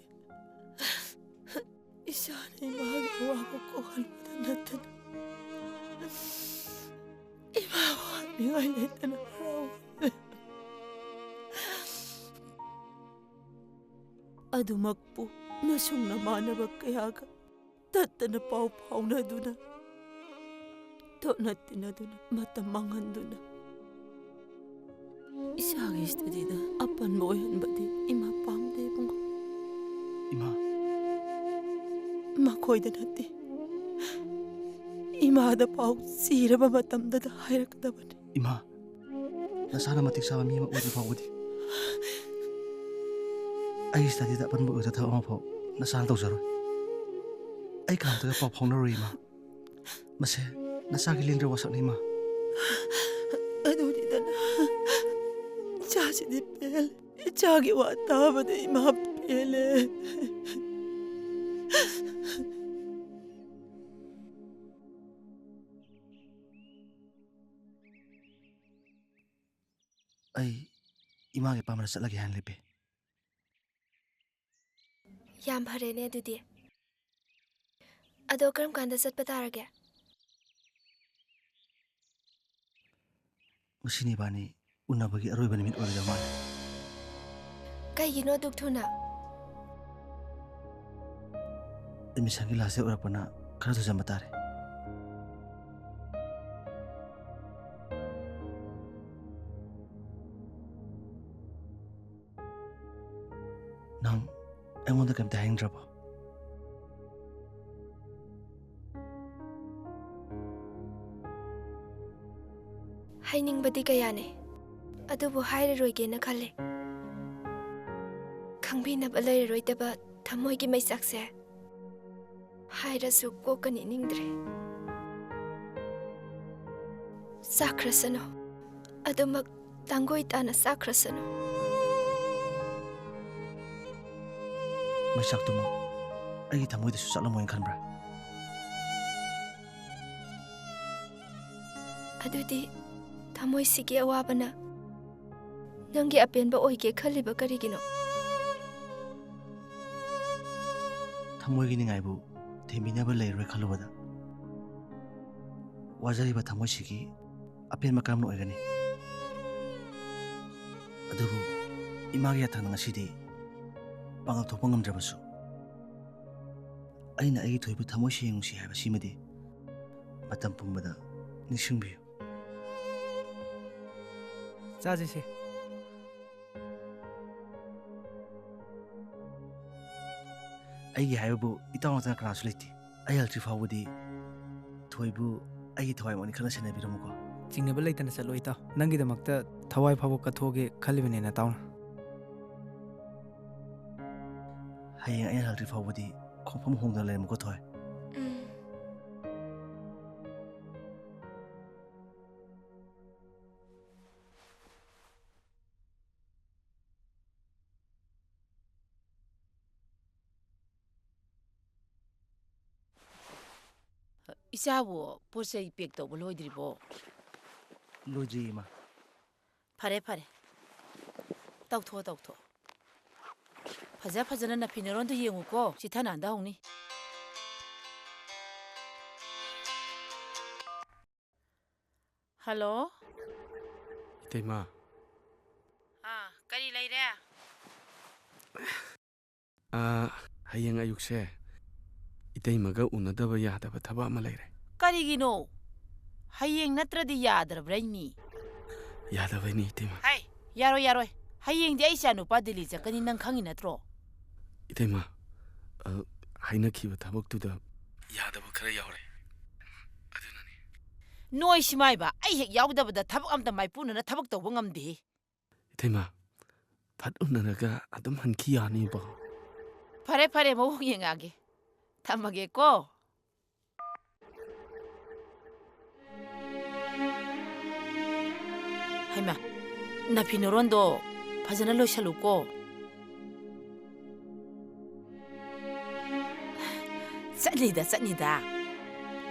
ꯏꯆꯥꯅ ꯏꯃꯥꯒꯤ ꯑꯋꯥꯕ ꯀꯣꯛꯍꯟꯕꯗ ꯅꯠꯇꯅ ꯏꯃꯥꯕꯨ ꯍꯥꯏꯅꯤꯡꯉꯥꯏ ꯂꯩꯇꯅ ꯍꯔꯥꯎ꯫ ꯑꯗꯨꯃꯛꯄꯨ ꯅꯁꯨꯡ ꯅꯃꯥꯟꯅꯕ ꯀꯌꯥꯒ ꯇꯠꯇꯅ ꯄꯥꯎ ꯐꯥꯎꯅꯗꯨꯅ, ꯇꯣꯠꯅ ꯇꯤꯟꯅꯗꯨꯅ, ꯃꯇꯝ ꯃꯥꯡꯍꯟꯗꯨꯅ ꯏꯆꯥꯒꯤ ꯁ꯭ꯇꯗꯤꯗ ꯑꯄꯟꯕ ꯑꯣꯏꯍꯟꯕꯗꯤ ꯏꯃꯥ ꯄꯥꯝꯗꯦ, ꯏꯕꯨꯡꯉꯣ꯫ ꯏꯃꯥ꯫ ꯑꯩꯈꯣꯏꯗ ꯅꯠꯇꯦ, ꯏꯃꯥꯗ ꯄꯥꯎ ꯆꯤꯔꯕ ꯃꯇꯝꯗꯗ ꯍꯥꯏꯔꯛꯀꯗꯕꯅꯤ꯫ ꯏꯃꯥ, ꯅꯁꯥꯅ ꯃꯇꯤꯛ ꯆꯥꯕ ꯃꯤ ꯑꯃ ꯑꯣꯏꯗ꯭ꯔꯤ ꯐꯥꯎꯕꯗꯤ ꯑꯩꯒꯤ studyꯗ ꯑꯄꯟꯕ ꯑꯣꯏꯒꯗꯕ ꯊꯕꯛ ꯑꯃ ꯐꯥꯎ ꯅꯁꯥꯅ ꯇꯧꯖꯔꯣꯏ꯫ ꯑꯩ ꯀꯅꯥꯝꯇꯒ ꯄꯥꯎ ꯐꯥꯎꯅꯔꯣꯏ, ꯏꯃꯥ꯫ ꯃꯁꯦ ꯅꯆꯥꯒꯤ ꯂꯦꯡꯗ꯭ꯔ ꯋꯥꯁꯛꯅꯤ, ꯏꯃꯥ꯫ ꯑꯗꯨꯅꯤꯗꯅ, ꯏꯆꯥꯁꯤꯗꯤ ꯄꯦꯜꯂꯦ꯫ ꯏꯆꯥꯒꯤ ꯋꯥ ꯇꯥꯕꯗ ꯏꯃꯥ ꯄꯦꯜꯂꯦ꯫ ꯑꯩ ꯏꯃꯥꯒꯤ ꯑꯄꯥꯝꯕꯗ ꯆꯠꯂꯒꯦ ꯍꯥꯏꯅ ꯂꯦꯞꯄꯦ꯫ ꯌꯥꯝ ꯐꯔꯦꯅꯦ ꯑꯗꯨꯗꯤ꯫ ꯑꯗꯣ ꯀꯔꯝ ꯀꯥꯟꯗ ꯆꯠꯄ ꯇꯥꯔꯒꯦ? ꯉꯁꯤꯅꯤ ꯏꯕꯥꯅꯤ ꯎꯅꯕꯒꯤ ꯑꯔꯣꯏꯕ ꯅꯨꯃꯤꯠ ꯑꯣꯏꯒꯗꯕ ꯃꯥꯜꯂꯦ꯫ ꯀꯩꯒꯤꯅꯣ ꯑꯗꯨꯛ ꯊꯨꯅ? Admissionꯒꯤ last day ꯑꯣꯏꯔꯛꯄꯅ ꯈꯔ ꯊꯨꯖꯟꯕ ꯇꯥꯔꯦ꯫ ꯅꯪ ꯑꯩꯉꯣꯟꯗ ꯀꯩꯝꯇ ꯍꯥꯏꯅꯤꯡꯗ꯭ꯔꯕꯣ? ꯍꯥꯏꯅꯤꯡꯕꯗꯤ ꯀꯌꯥꯅꯦ, ꯑꯗꯨꯕꯨ ꯍꯥꯏꯔꯔꯣꯏꯒꯦꯅ ꯈꯜꯂꯦ꯫ ꯈꯪꯕꯤꯅꯕ ꯂꯩꯔꯔꯣꯏꯗꯕ ꯊꯃꯣꯏꯒꯤ ꯃꯩꯆꯥꯛꯁꯦ ꯍꯥꯏꯔꯁꯨ ꯀꯣꯛꯀꯅꯤ ꯅꯤꯡꯗ꯭ꯔꯦ꯫ ꯆꯥꯛꯈ꯭ꯔꯁꯅꯨ, ꯑꯗꯨꯃꯛ ꯇꯥꯡꯒꯣꯏ ꯇꯥꯅ ꯆꯥꯛꯈ꯭ꯔꯁꯅꯨ꯫ ꯃꯩꯆꯥꯛꯇꯨꯃꯛ ꯑꯩꯒꯤ ꯊꯃꯣꯏꯗꯁꯨ ꯆꯥꯛꯂꯝꯃꯣꯏꯅ ꯈꯟꯕ꯭ꯔꯥ? ꯑꯗꯨꯗꯤ ꯊꯃꯣꯏꯁꯤꯒꯤ ꯑꯋꯥꯕꯅ ꯅꯪꯒꯤ ꯑꯄꯦꯟꯕ ꯑꯣꯏꯒꯦ ꯈꯜꯂꯤꯕ ꯀꯔꯤꯒꯤꯅꯣ? ꯊꯃꯣꯏꯒꯤ ꯅꯤꯡꯉꯥꯏꯕꯨ ꯊꯦꯝꯕꯤꯅꯕ ꯂꯩꯔꯔꯣꯏ ꯈꯜꯂꯨꯕꯗ, ꯋꯥꯖꯔꯤꯕ ꯊꯃꯣꯏꯁꯤꯒꯤ ꯑꯄꯦꯟꯕ ꯀꯔꯝꯅ ꯑꯣꯏꯒꯅꯤ? ꯑꯗꯨꯕꯨ ꯏꯃꯥꯒꯤ ꯌꯥꯊꯪꯅ ꯉꯁꯤꯗꯤ ꯄꯥꯡꯒꯜ ꯊꯣꯛꯄ ꯉꯝꯗ꯭ꯔꯕꯁꯨ, ꯑꯩꯅ ꯑꯩꯒꯤ ꯊꯣꯏꯕꯨ ꯊꯃꯣꯏ ꯁꯦꯡꯅ ꯅꯨꯡꯁꯤ ꯍꯥꯏꯕꯁꯤꯃꯗꯤ ꯃꯇꯝ ꯄꯨꯝꯕꯗ ꯅꯤꯡꯁꯤꯡꯕꯤꯌꯨ꯫ ꯆꯥꯁꯤꯁꯦ꯫ ꯑꯩꯒꯤ ꯍꯥꯏꯕꯕꯨ ꯏꯇꯥꯎ ꯅꯠꯇꯅ ꯀꯅꯥꯁꯨ ꯂꯩꯇꯦ꯫ ꯑꯩ ꯍꯜꯂꯛꯇ꯭ꯔꯤ ꯐꯥꯎꯕꯗꯤ ꯊꯣꯏꯕꯨ ꯑꯩꯒꯤ ꯊꯋꯥꯏꯃꯛꯅꯤ ꯈꯟꯅ ꯁꯦꯟꯅꯕꯤꯔꯝꯃꯨꯀꯣ꯫ ꯆꯤꯡꯅꯕ ꯂꯩꯇꯅ ꯆꯠꯂꯣ ꯏꯇꯥꯎ꯫ ꯅꯪꯒꯤꯗꯃꯛꯇ ꯊꯋꯥꯏ ꯐꯥꯎꯕ ꯀꯠꯊꯣꯛꯑꯒꯦ ꯈꯜꯂꯤꯕꯅꯦ ꯅꯇꯥꯎꯅ꯫ ꯍꯌꯦꯡ ꯑꯩꯅ ꯍꯜꯂꯛꯇ꯭ꯔꯤ ꯐꯥꯎꯕꯗꯤ ꯈꯣꯡꯐꯝ ꯍꯣꯡꯗꯅ ꯂꯩꯔꯝꯃꯨꯀꯣ ꯊꯣꯏ꯫ ꯎꯝ꯫ ꯏꯆꯥꯕꯨ ꯄꯣꯠ ꯆꯩ ꯄꯦꯛ ꯇꯧꯕ ꯂꯣꯏꯗ꯭ꯔꯤꯕꯣ? ꯂꯣꯏꯗ꯭ꯔꯤꯌꯦ, ꯏꯃꯥ꯫ ꯐꯔꯦ, ꯐꯔꯦ꯫ ꯇꯧꯊꯣꯛꯑꯣ, ꯇꯧꯊꯣꯛꯑꯣ꯫ ꯐꯖ ꯐꯖꯅ ꯅꯐꯤ ꯅꯔꯣꯟꯗꯣ ꯌꯦꯡꯉꯨꯀꯣ, ꯆꯤꯠꯊꯅ ꯍꯟꯗꯍꯧꯅꯤ꯫ ꯍꯜꯂꯣ? ꯏꯇꯩꯃ꯫ ꯑꯥ, ꯀꯔꯤ ꯂꯩꯔꯦ? ꯑꯥ, ꯍꯌꯦꯡ ꯑꯌꯨꯛꯁꯦ ꯏꯇꯩꯃꯒ ꯎꯅꯗꯕ ꯌꯥꯗꯕ ꯊꯕꯛ ꯑꯃ ꯂꯩꯔꯦ꯫ ꯀꯔꯤꯒꯤꯅꯣ? ꯍꯌꯦꯡ ꯅꯠꯇ꯭ꯔꯗꯤ ꯌꯥꯗ꯭ꯔꯕ꯭ꯔꯥ, ꯏꯃꯤ? ꯌꯥꯗꯕꯩꯅꯤ, ꯏꯇꯩꯃ꯫ ꯍꯩ, ꯌꯥꯔꯣꯏ, ꯌꯥꯔꯣꯏ꯫ ꯍꯌꯦꯡꯗꯤ ꯑꯩ ꯏꯆꯥꯅꯨꯄꯥ ꯗꯤꯜꯂꯤ ꯆꯠꯀꯅꯤ, ꯅꯪ ꯈꯪꯉꯤ ꯅꯠꯇ꯭ꯔꯣ? ꯏꯇꯩꯃ, ꯑ, ꯍꯥꯏꯅꯈꯤꯕ ꯊꯕꯛꯇꯨꯗ ꯌꯥꯗꯕ ꯈꯔ ꯌꯥꯎꯔꯦ꯫ ꯑꯗꯨꯅꯅꯤ꯫ ꯅꯣꯏ ꯁꯤꯃꯥꯏꯕ, ꯑꯩ ꯍꯦꯛ ꯌꯥꯎꯗꯕꯗ ꯊꯕꯛ ꯑꯝꯇ ꯃꯥꯏꯄꯨꯅꯅ ꯊꯕꯛ ꯇꯧꯕ ꯉꯝꯗꯦ꯫ ꯏꯇꯩꯃ, ꯐꯠ ꯎꯅꯔꯒ ꯑꯗꯨꯝ ꯍꯟꯈꯤ ꯌꯥꯅꯤꯕ꯫ ꯐꯔꯦ, ꯐꯔꯦ, ꯃꯑꯣꯡ ꯌꯦꯡꯉꯛꯑꯒꯦ꯫ ꯊꯝꯃꯒꯦꯀꯣ꯫ ꯍꯩꯃꯥ, ꯅꯐꯤ ꯅꯔꯣꯟꯗꯣ ꯐꯖꯅ ꯂꯣꯏꯁꯜꯂꯨꯀꯣ꯫ ꯆꯠꯅꯤꯗ, ꯆꯠꯅꯤꯗ꯫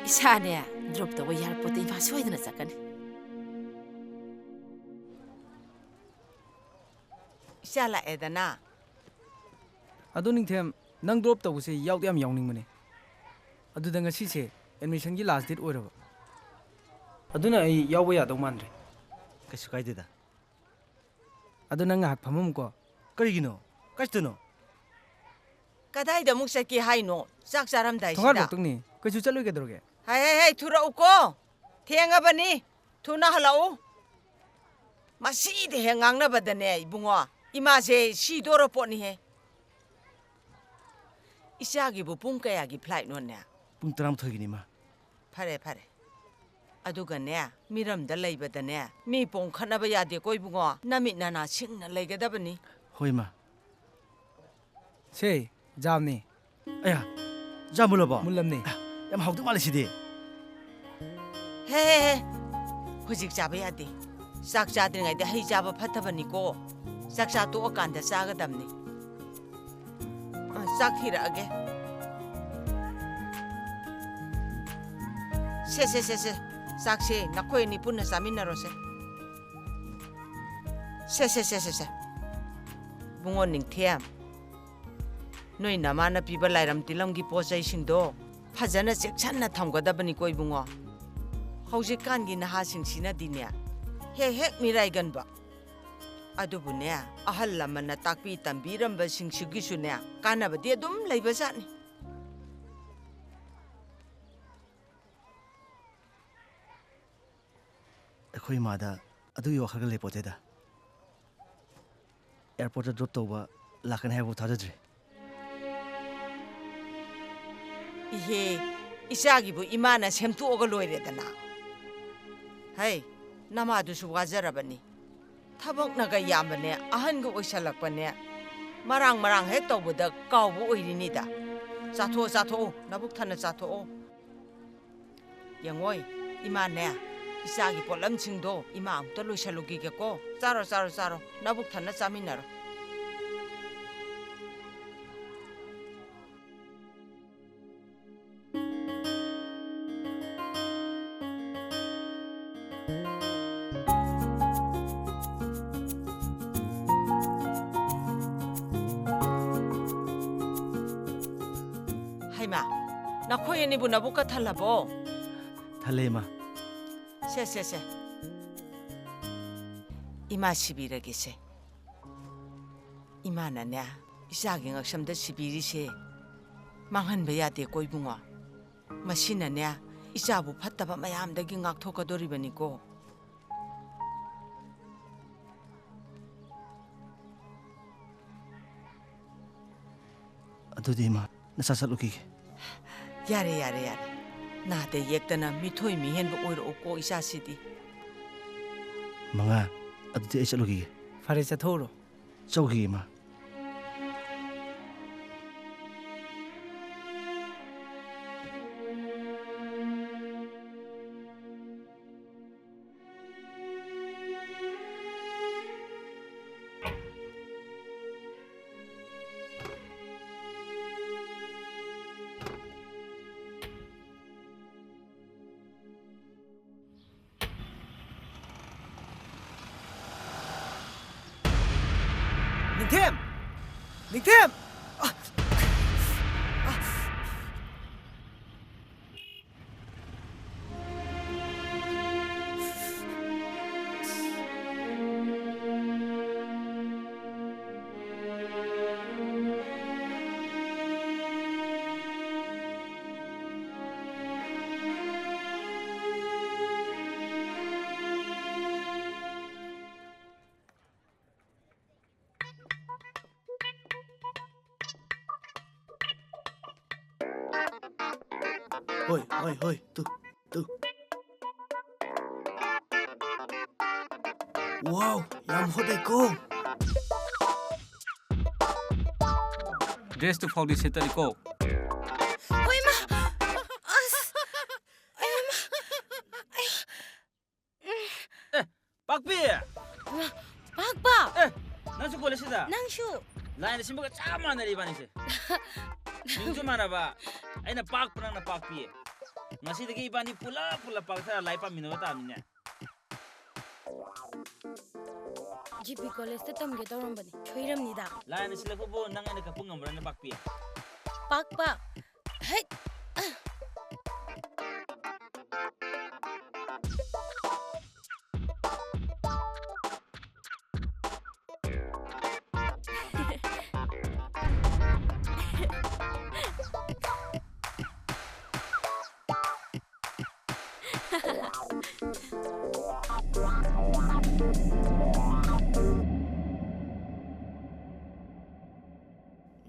ꯏꯁꯥꯅꯦ drop ꯇꯧꯕ ꯌꯥꯔꯛꯄꯣꯠꯇ ꯏꯃꯥ ꯁꯣꯏꯗꯅ ꯆꯠꯀꯅꯤ꯫ ꯏꯆꯥ ꯂꯥꯛꯑꯦꯗꯅ꯫ ꯑꯗꯣ ꯅꯤꯡꯊꯦꯝ, ꯅꯪ drop ꯇꯧꯕꯁꯦ ꯌꯥꯎꯗꯤ ꯌꯥꯝ ꯌꯥꯎꯅꯤꯡꯕꯅꯦ꯫ ꯑꯗꯨꯗ ꯉꯁꯤꯁꯦ admission ꯒꯤ last date ꯑꯣꯏꯔꯕ꯫ ꯑꯗꯨꯅ ꯑꯩ ꯌꯥꯎꯕ ꯌꯥꯗꯧ ꯃꯥꯟꯗ꯭ꯔꯦ꯫ ꯀꯩꯁꯨ ꯀꯥꯏꯗꯦꯗ꯫ ꯑꯗꯣ ꯅꯪ ꯉꯥꯏꯍꯥꯛ ꯐꯝꯃꯝꯃꯨꯀꯣ꯫ ꯀꯔꯤꯒꯤꯅꯣ? ꯀꯥꯏ ꯆꯠꯇꯣꯏꯅꯣ? ꯀꯗꯥꯏꯗ ꯑꯃꯨꯛ ꯆꯠꯀꯦ ꯍꯥꯏꯅꯣ? ꯆꯥꯛ ꯆꯥꯔꯝꯗꯥꯏꯁꯤꯗ? ꯊꯣꯡꯒꯥꯟꯕꯣꯛꯇꯪꯅꯤ꯫ ꯀꯩꯁꯨ ꯆꯠꯂꯣꯏ ꯀꯩꯗꯧꯔꯒꯦ? ꯍꯩ, ꯍꯩ, ꯍꯩ, ꯊꯨꯔꯛꯎꯀꯣ꯫ ꯊꯦꯡꯉꯕꯅꯤ꯫ ꯊꯨꯅ ꯍꯜꯂꯛꯎ꯫ ꯃꯁꯤꯗ ꯍꯦꯛ ꯉꯥꯡꯅꯕꯗꯅꯦ ꯏꯕꯨꯡꯉꯣ, ꯏꯃꯥꯁꯦ ꯁꯤꯗꯣꯔ ꯄꯣꯠꯅꯤꯍꯦ꯫ ꯏꯆꯥꯒꯤꯕꯨ ꯄꯨꯡ ꯀꯌꯥꯒꯤ flightꯅꯣꯅꯦ? ꯄꯨꯡ ꯇꯔꯥꯃꯥꯊꯣꯏꯒꯤꯅꯤ, ꯏꯃꯥ꯫ ꯐꯔꯦ, ꯐꯔꯦ꯫ ꯑꯗꯨꯒꯅꯦ, ꯃꯤꯔꯝꯗ ꯂꯩꯕꯗꯅꯦ, ꯃꯤ ꯄꯣꯡꯈꯠꯅꯕ ꯌꯥꯗꯦꯀꯣ, ꯏꯕꯨꯡꯉꯣ꯫ ꯅꯃꯤꯠ ꯅꯅꯥ ꯁꯤꯡꯅ ꯂꯩꯒꯗꯕꯅꯤ꯫ ꯍꯣꯏ, ꯏꯃꯥ꯫ ꯁꯦ, ꯖꯥꯝꯅꯤ꯫ ꯑꯌꯥ, ꯖꯥꯝ ꯃꯨꯜꯂꯕꯣ? ꯃꯨꯜꯂꯝꯅꯤ꯫ ꯑꯌꯥ, ꯌꯥꯝ ꯍꯥꯎꯗꯧ ꯃꯥꯜꯂꯦ ꯁꯤꯗꯤ꯫ ꯍꯦ, ꯍꯦ, ꯍꯦ꯫ ꯍꯧꯖꯤꯛ ꯆꯥꯕ ꯌꯥꯗꯦ꯫ ꯆꯥꯛ ꯆꯥꯗ꯭ꯔꯤꯉꯩꯗ ꯍꯩ ꯆꯥꯕ ꯐꯠꯇꯕꯅꯤꯀꯣ꯫ ꯆꯥꯛ ꯆꯥ ꯇꯣꯛꯑꯀꯥꯟꯗ ꯆꯥꯒꯗꯕꯅꯤ꯫ ꯑ, ꯆꯥꯛ ꯊꯤꯔꯛꯑꯒꯦ꯫ ꯁꯦ, ꯁꯦ, ꯁꯦ, ꯁꯦ꯫ ꯆꯥꯛꯁꯦ ꯅꯈꯣꯏ ꯑꯅꯤ ꯄꯨꯟꯅ ꯆꯥꯃꯤꯟꯅꯔꯣꯁꯦ꯫ ꯁꯦ, ꯁꯦ, ꯁꯦ, ꯁꯦ, ꯁꯦ꯫ ꯏꯕꯨꯡꯉꯣ ꯅꯤꯡꯊꯦꯝ, ꯅꯣꯏ ꯅꯃꯥꯅ ꯄꯤꯕ ꯂꯥꯏꯔꯝ ꯇꯤꯂꯝꯒꯤ ꯄꯣꯠ ꯆꯩꯁꯤꯡꯗꯣ ꯐꯖꯅ ꯆꯦꯛꯁꯤꯟꯅ ꯊꯝꯒꯗꯕꯅꯤꯀꯣ ꯏꯕꯨꯡꯉꯣ꯫ ꯍꯧꯖꯤꯛꯀꯥꯟꯒꯤ ꯅꯍꯥꯁꯤꯡꯁꯤꯅꯗꯤꯅꯦ, ꯍꯦꯛ ꯍꯦꯛ ꯃꯤꯔꯥꯏꯒꯟꯕ꯫ ꯑꯗꯨꯕꯨꯅꯦ, ꯑꯍꯜ ꯂꯃꯟꯅ ꯇꯥꯛꯄꯤ ꯇꯝꯕꯤꯔꯝꯕꯁꯤꯡꯁꯤꯒꯤꯁꯨꯅꯦ, ꯀꯥꯟꯅꯕꯗꯤ ꯑꯗꯨꯝ ꯂꯩꯕꯖꯥꯠꯅꯤ꯫ ꯑꯩꯈꯣꯏ ꯏꯃꯥꯗ ꯑꯗꯨꯒꯤ ꯋꯥꯈꯜꯒ ꯂꯩꯄꯣꯠꯇꯦꯗ꯫ Airportꯇ drop ꯇꯧꯕ ꯂꯥꯛꯀꯅꯤ ꯍꯥꯏꯕꯐꯥꯎ ꯊꯥꯖꯗ꯭ꯔꯤ꯫ ꯏꯍꯦ, ꯏꯆꯥꯒꯤꯕꯨ ꯏꯃꯥꯅ ꯁꯦꯝꯗꯣꯛꯑꯒ ꯂꯣꯏꯔꯦꯗꯅ꯫ ꯍꯩ, ꯅꯃꯥꯗꯨꯁꯨ ꯋꯥꯖꯔꯕꯅꯤ꯫ ꯊꯕꯛꯅꯒ ꯌꯥꯝꯕꯅꯦ, ꯑꯍꯟꯒ ꯑꯣꯏꯁꯜꯂꯛꯄꯅꯦ꯫ ꯃꯔꯥꯡ ꯃꯔꯥꯡ ꯍꯦꯛ ꯇꯧꯕꯗ ꯀꯥꯎꯕ ꯑꯣꯏꯔꯤꯅꯤꯗ꯫ ꯆꯥꯊꯣꯛꯑꯣ, ꯆꯥꯊꯣꯛꯑꯣ, ꯅꯕꯨꯛ ꯊꯟꯅ ꯆꯥꯊꯣꯛꯑꯣ꯫ ꯌꯦꯡꯉꯣꯏ, ꯏꯃꯥꯅꯦ, ꯏꯆꯥꯒꯤ ꯄꯣꯠꯂꯝꯁꯤꯡꯗꯣ ꯏꯃꯥ ꯑꯃꯨꯛꯇ ꯂꯣꯏꯁꯜꯂꯨꯈꯤꯒꯦꯀꯣ꯫ ꯆꯥꯔꯣ, ꯆꯥꯔꯣ, ꯆꯥꯔꯣ꯫ ꯅꯕꯨꯛ ꯊꯟꯅ ꯆꯥꯃꯤꯟꯅꯔꯣ꯫ ꯍꯩꯃꯥ, ꯅꯈꯣꯏ ꯑꯅꯤꯕꯨ ꯅꯕꯨꯛꯀ ꯊꯜꯂꯕꯣ? ꯊꯜꯂꯦ, ꯏꯃꯥ꯫ ꯁꯦ, ꯁꯦ, ꯁꯦ꯫ ꯏꯃꯥ ꯁꯤꯕꯤꯔꯒꯦꯁꯦ꯫ ꯏꯃꯥꯅꯅꯦ, ꯏꯆꯥꯒꯤ ꯉꯛꯁꯝꯗ ꯁꯤꯕꯤꯔꯤꯁꯦ ꯃꯥꯡꯍꯟꯕ ꯌꯥꯗꯦꯀꯣ, ꯏꯕꯨꯡꯉꯣ꯫ ꯃꯁꯤꯅꯅꯦ, ꯏꯆꯥꯕꯨ ꯐꯠꯇꯕ ꯃꯌꯥꯝꯗꯒꯤ ꯉꯥꯛꯊꯣꯛꯀꯗꯣꯔꯤꯕꯅꯤꯀꯣ꯫ ꯑꯗꯨꯗꯤ, ꯏꯃꯥ, ꯅꯆꯥ ꯆꯠꯂꯨꯈꯤꯒꯦ꯫ ꯌꯥꯔꯦ, ꯌꯥꯔꯦ, ꯌꯥꯔꯦ꯫ ꯅꯥꯗ ꯌꯦꯛꯇꯅ ꯃꯤꯊꯣꯏ ꯃꯤꯍꯦꯟꯕ ꯑꯣꯏꯔꯛꯎꯀꯣ ꯏꯆꯥꯁꯤꯗꯤ꯫ ꯃꯉꯥ, ꯑꯗꯨꯗꯤ ꯑꯩ ꯆꯠꯂꯨꯈꯤꯒꯦ꯫ ꯐꯔꯦ, ꯆꯠꯊꯣꯛꯎꯔꯣ꯫ ꯆꯧꯈꯤꯒꯦ, ꯏꯃꯥ꯫ ꯅꯤꯡꯊꯦꯝ! ꯅꯤꯡꯊꯦꯝ! ꯑ! ꯑ! ꯍꯣꯏ, ꯍꯣꯏ, ꯍꯣꯏ, ꯇꯨ, ꯇꯨ꯫ ꯋꯥꯎ, ꯌꯥꯝ ꯍꯣꯠꯅꯩꯀꯣ꯫ Dress ꯇꯨ ꯐꯥꯎꯗꯤ ꯁꯦꯠꯇꯔꯤꯀꯣ꯫ ꯍꯣꯏ, ꯃꯥ꯫ ꯑꯁ! ꯑꯩ, ꯃꯥ꯫ ꯑꯦ, ꯄꯥꯛꯄꯤ! ꯄꯥꯛꯄ! ꯑꯦ, ꯅꯪꯁꯨ ꯀꯣꯂꯦꯖꯁꯤꯗ? ꯅꯪꯁꯨ? ꯂꯥꯏꯅ ꯁꯤꯟꯕꯒ ꯆꯞ ꯃꯥꯟꯅꯔꯦ ꯏꯕꯥꯅꯤꯁꯦ꯫ ꯃꯤꯡꯁꯨ ꯃꯥꯟꯅꯕ, ꯑꯩꯅ ꯄꯥꯛꯄ, ꯅꯪꯅ ꯄꯥꯛꯄꯤ꯫ ꯉꯁꯤꯗꯒꯤ ꯏꯕꯥꯅꯤ ꯄꯨꯂꯞ ꯄꯨꯂꯞ ꯄꯥꯛꯊꯔ ꯂꯥꯏꯔꯤꯛ ꯄꯥꯃꯤꯟꯅꯕ ꯇꯥꯕꯅꯤꯅꯦ꯫ ꯖꯤ ꯄꯤ ꯀꯣꯂꯦꯖꯇ ꯇꯝꯒꯦ ꯇꯧꯔꯝꯕꯅꯤ, ꯁꯣꯏꯔꯝꯅꯤꯗ꯫ ꯂꯥꯏꯅ ꯁꯤꯜꯂꯛꯄꯕꯨ ꯅꯪ ꯑꯩꯅ ꯀꯛꯄ ꯉꯝꯕ꯭ꯔꯅꯦ, ꯄꯥꯛꯄꯤ? ꯄꯥꯛꯄ! ꯍꯩꯠ!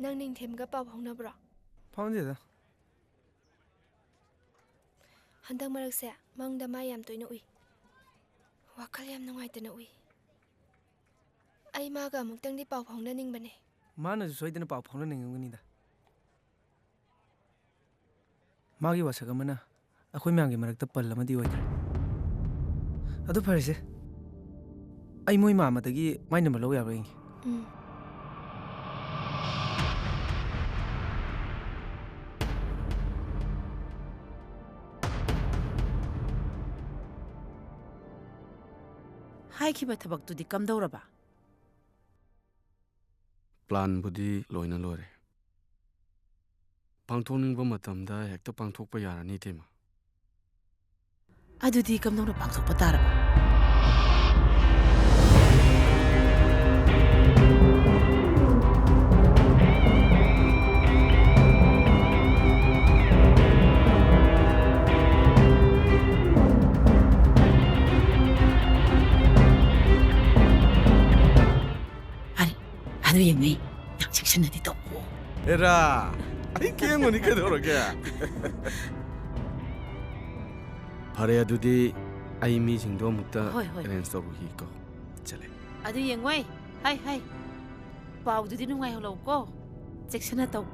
ꯅꯪ ꯅꯤꯡꯊꯦꯝꯒ ꯄꯥꯎ ꯐꯥꯎꯅꯕ꯭ꯔꯣ? ꯐꯥꯎꯅꯗꯦꯗ꯫ ꯍꯟꯗꯛ ꯃꯔꯛꯁꯦ ꯃꯪꯗ ꯃꯥ ꯌꯥꯝ ꯇꯣꯏꯅ ꯎꯏ꯫ ꯋꯥꯈꯜ ꯌꯥꯝ ꯅꯨꯡꯉꯥꯏꯇꯅ ꯎꯏ꯫ ꯑꯩ ꯃꯥꯒ ꯑꯃꯨꯛꯇꯪꯗꯤ ꯄꯥꯎ ꯐꯥꯎꯅꯅꯤꯡꯕꯅꯦ꯫ ꯃꯥꯅꯁꯨ ꯁꯣꯏꯗꯅ ꯄꯥꯎ ꯐꯥꯎꯅꯅꯤꯡꯉꯝꯒꯅꯤꯗ꯫ ꯃꯥꯒꯤ ꯋꯥꯁꯛ ꯑꯃꯅ ꯑꯩꯈꯣꯏ ꯃꯌꯥꯝꯒꯤ ꯃꯔꯛꯇ ꯄꯜ ꯑꯃꯗꯤ ꯑꯣꯏꯈ꯭ꯔꯦ꯫ ꯑꯗꯨ ꯐꯔꯦꯁꯦ, ꯑꯩ ꯃꯣꯏ ꯃꯥꯃꯗꯒꯤ ꯃꯥꯏ ꯅꯝꯕꯔ ꯂꯧ ꯌꯥꯕ꯭ꯔꯥ ꯌꯦꯡꯒꯦ꯫ ꯎꯝ꯫ ꯍꯥꯏꯈꯤꯕ ꯊꯕꯛꯇꯨꯗꯤ ꯀꯝꯗꯧꯔꯕ? ꯄ꯭ꯂꯥꯟꯕꯨꯗꯤ ꯂꯣꯏꯅ ꯂꯣꯏꯔꯦ꯫ ꯄꯥꯡꯊꯣꯛꯅꯤꯡꯕ ꯃꯇꯝꯗ ꯍꯦꯛꯇ ꯄꯥꯡꯊꯣꯛꯄ ꯌꯥꯔꯅꯤ, ꯏꯇꯩꯃ꯫ ꯑꯗꯨꯗꯤ ꯀꯝꯗꯧꯅ ꯄꯥꯡꯊꯣꯛꯄ ꯇꯥꯔꯕ? ꯑꯔꯦ, ꯑꯗꯨ ꯌꯦꯡꯉꯨ, ꯌꯥꯝ ꯆꯦꯛꯁꯤꯟꯅꯗꯤ ꯇꯧꯀꯣ꯫ ꯑꯦꯔꯥ, ꯑꯩ ꯀꯦꯡꯕꯅꯤ ꯀꯩꯗꯧꯔꯒꯦ? ꯐꯔꯦ, ꯑꯗꯨꯗꯤ ꯑꯩ ꯃꯤꯁꯤꯡꯗꯣ ꯑꯃꯨꯛꯇ ꯍꯣꯏ, ꯍꯣꯏ꯫ ꯑꯦꯔꯦꯟꯖ ꯇꯧꯔꯨꯈꯤꯒꯦꯀꯣ꯫ ꯆꯠꯂꯦ꯫ ꯑꯗꯨ ꯌꯦꯡꯉꯣꯏ, ꯍꯥꯏ, ꯍꯥꯏ꯫ ꯄꯥꯎꯗꯨꯗꯤ ꯅꯨꯡꯉꯥꯏꯍꯧꯂꯧꯀꯣ꯫ ꯆꯦꯛꯁꯤꯟꯅ ꯇꯧ꯫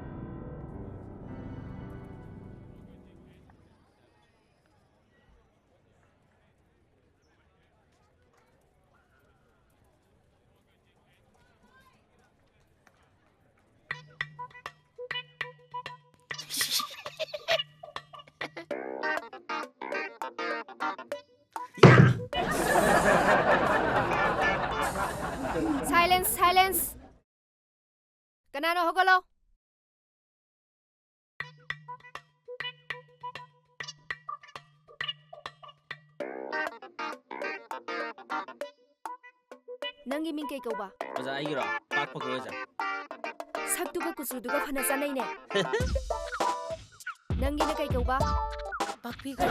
Silence, silence. ꯀꯅꯥꯅꯣ? ꯍꯧꯒꯠꯂꯣ꯫ ꯅꯪꯒꯤ ꯃꯤꯡ ꯀꯩ ꯀꯧꯕ? ꯑꯣꯖꯥ, ꯑꯩꯒꯤꯔꯣ? ꯄꯥꯛꯄ ꯀꯧꯏ, ꯑꯣꯖꯥ꯫ ꯁꯛꯇꯨꯒ ꯀꯨꯆꯨꯗꯨꯒ ꯐꯅ ꯆꯥꯅꯩꯅꯦ꯫ ꯅꯪꯒꯤꯅ ꯀꯩ ꯀꯧꯕ? ꯄꯥꯛꯄꯤꯒ꯫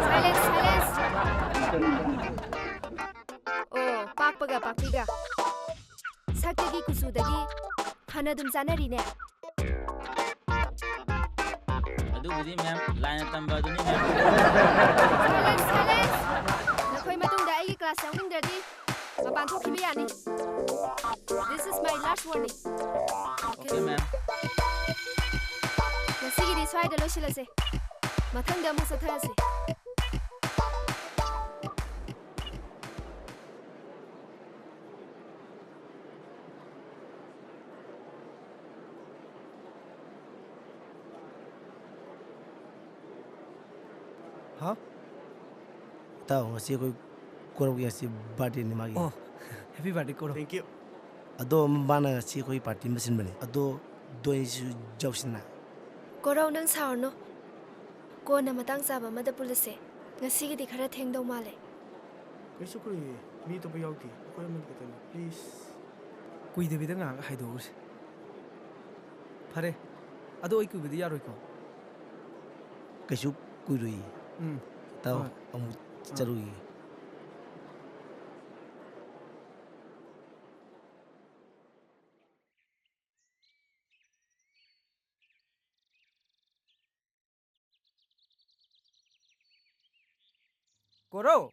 Silence, silence. ꯑꯣ, ꯄꯥꯛꯄꯒ ꯄꯥꯛꯄꯤꯒ꯫ ꯁꯛꯇꯒꯤ ꯀꯨꯆꯨꯗꯒꯤ ꯐꯅ ꯑꯗꯨꯝ ꯆꯥꯅꯔꯤꯅꯦ꯫ ꯑꯗꯨꯕꯨꯗꯤ ꯃꯦꯝ, ꯂꯥꯏꯅ ꯇꯝꯕ ꯑꯗꯨꯅꯤ ꯃꯦꯝ꯫ Silence, silence! ꯅꯈꯣꯏ ꯃꯇꯨꯡꯗ ꯑꯩꯒꯤ ꯀ꯭ꯂꯥꯁ ꯌꯥꯎꯅꯤꯡꯗ꯭ꯔꯗꯤ ꯃꯄꯥꯟ ꯊꯣꯛꯈꯤꯕ ꯌꯥꯅꯤ꯫ This is my last warning. Okay ꯃꯦꯝ꯫ ꯉꯁꯤꯒꯤꯗꯤ ꯁ꯭ꯋꯥꯏꯗ ꯂꯣꯏꯁꯤꯜꯂꯁꯦ꯫ ꯃꯊꯪꯗ ꯑꯃꯨꯛ ꯆꯠꯊꯔꯁꯤ꯫ ꯍꯥ? ꯏꯇꯥꯎ, ꯉꯁꯤ ꯑꯩꯈꯣꯏ ꯀꯣꯔꯧꯒꯤ ꯉꯁꯤ ꯕꯥꯔꯗꯦꯅꯤ ꯃꯥꯒꯤ꯫ ꯑꯣ, ꯍꯦꯄꯤ ꯕꯥꯔꯗꯦ ꯀꯣꯔꯧ꯫ Thank you. ꯑꯗꯣ ꯃꯥꯅ ꯉꯁꯤ ꯑꯩꯈꯣꯏ ꯄꯥꯔꯇꯤ ꯑꯃ ꯁꯤꯟꯕꯅꯦ꯫ ꯑꯗꯣ ꯗꯣꯏꯁꯨ ꯌꯥꯎꯁꯤꯅ꯫ ꯀꯣꯔꯧ, ꯅꯪ ꯁꯥꯎꯔꯅꯨ꯫ ꯀꯣꯟꯅ ꯃꯇꯥꯡ ꯆꯥꯕ ꯑꯃꯗ ꯄꯨꯜꯂꯁꯦ꯫ ꯉꯁꯤꯒꯤꯗꯤ ꯈꯔ ꯊꯦꯡꯗꯧ ꯃꯥꯜꯂꯦ꯫ ꯀꯩꯁꯨ ꯀꯨꯏꯔꯣꯏꯌꯦ꯫ ꯃꯤ ꯑꯇꯣꯞꯄ ꯌꯥꯎꯗꯦ꯫ ꯑꯩꯈꯣꯏ ꯑꯃꯅꯤ ꯈꯛꯇꯅꯤ꯫ Please. ꯀꯨꯏꯗꯕꯤꯗ ꯉꯥꯏꯍꯥꯛ ꯍꯥꯏꯗꯣꯛꯎꯔꯁꯦ꯫ ꯐꯔꯦ, ꯑꯗꯣ ꯑꯩ ꯀꯨꯏꯕꯗꯤ ꯌꯥꯔꯣꯏꯀꯣ? ꯀꯩꯁꯨ ꯀꯨꯏꯔꯣꯏꯌꯦ꯫ ꯎꯝ꯫ ꯏꯇꯥꯎ ꯍꯣꯏ꯫ ꯑꯃꯨꯛ ꯆꯠꯂꯨꯈꯤꯒꯦ꯫ ꯀꯣꯔꯧ!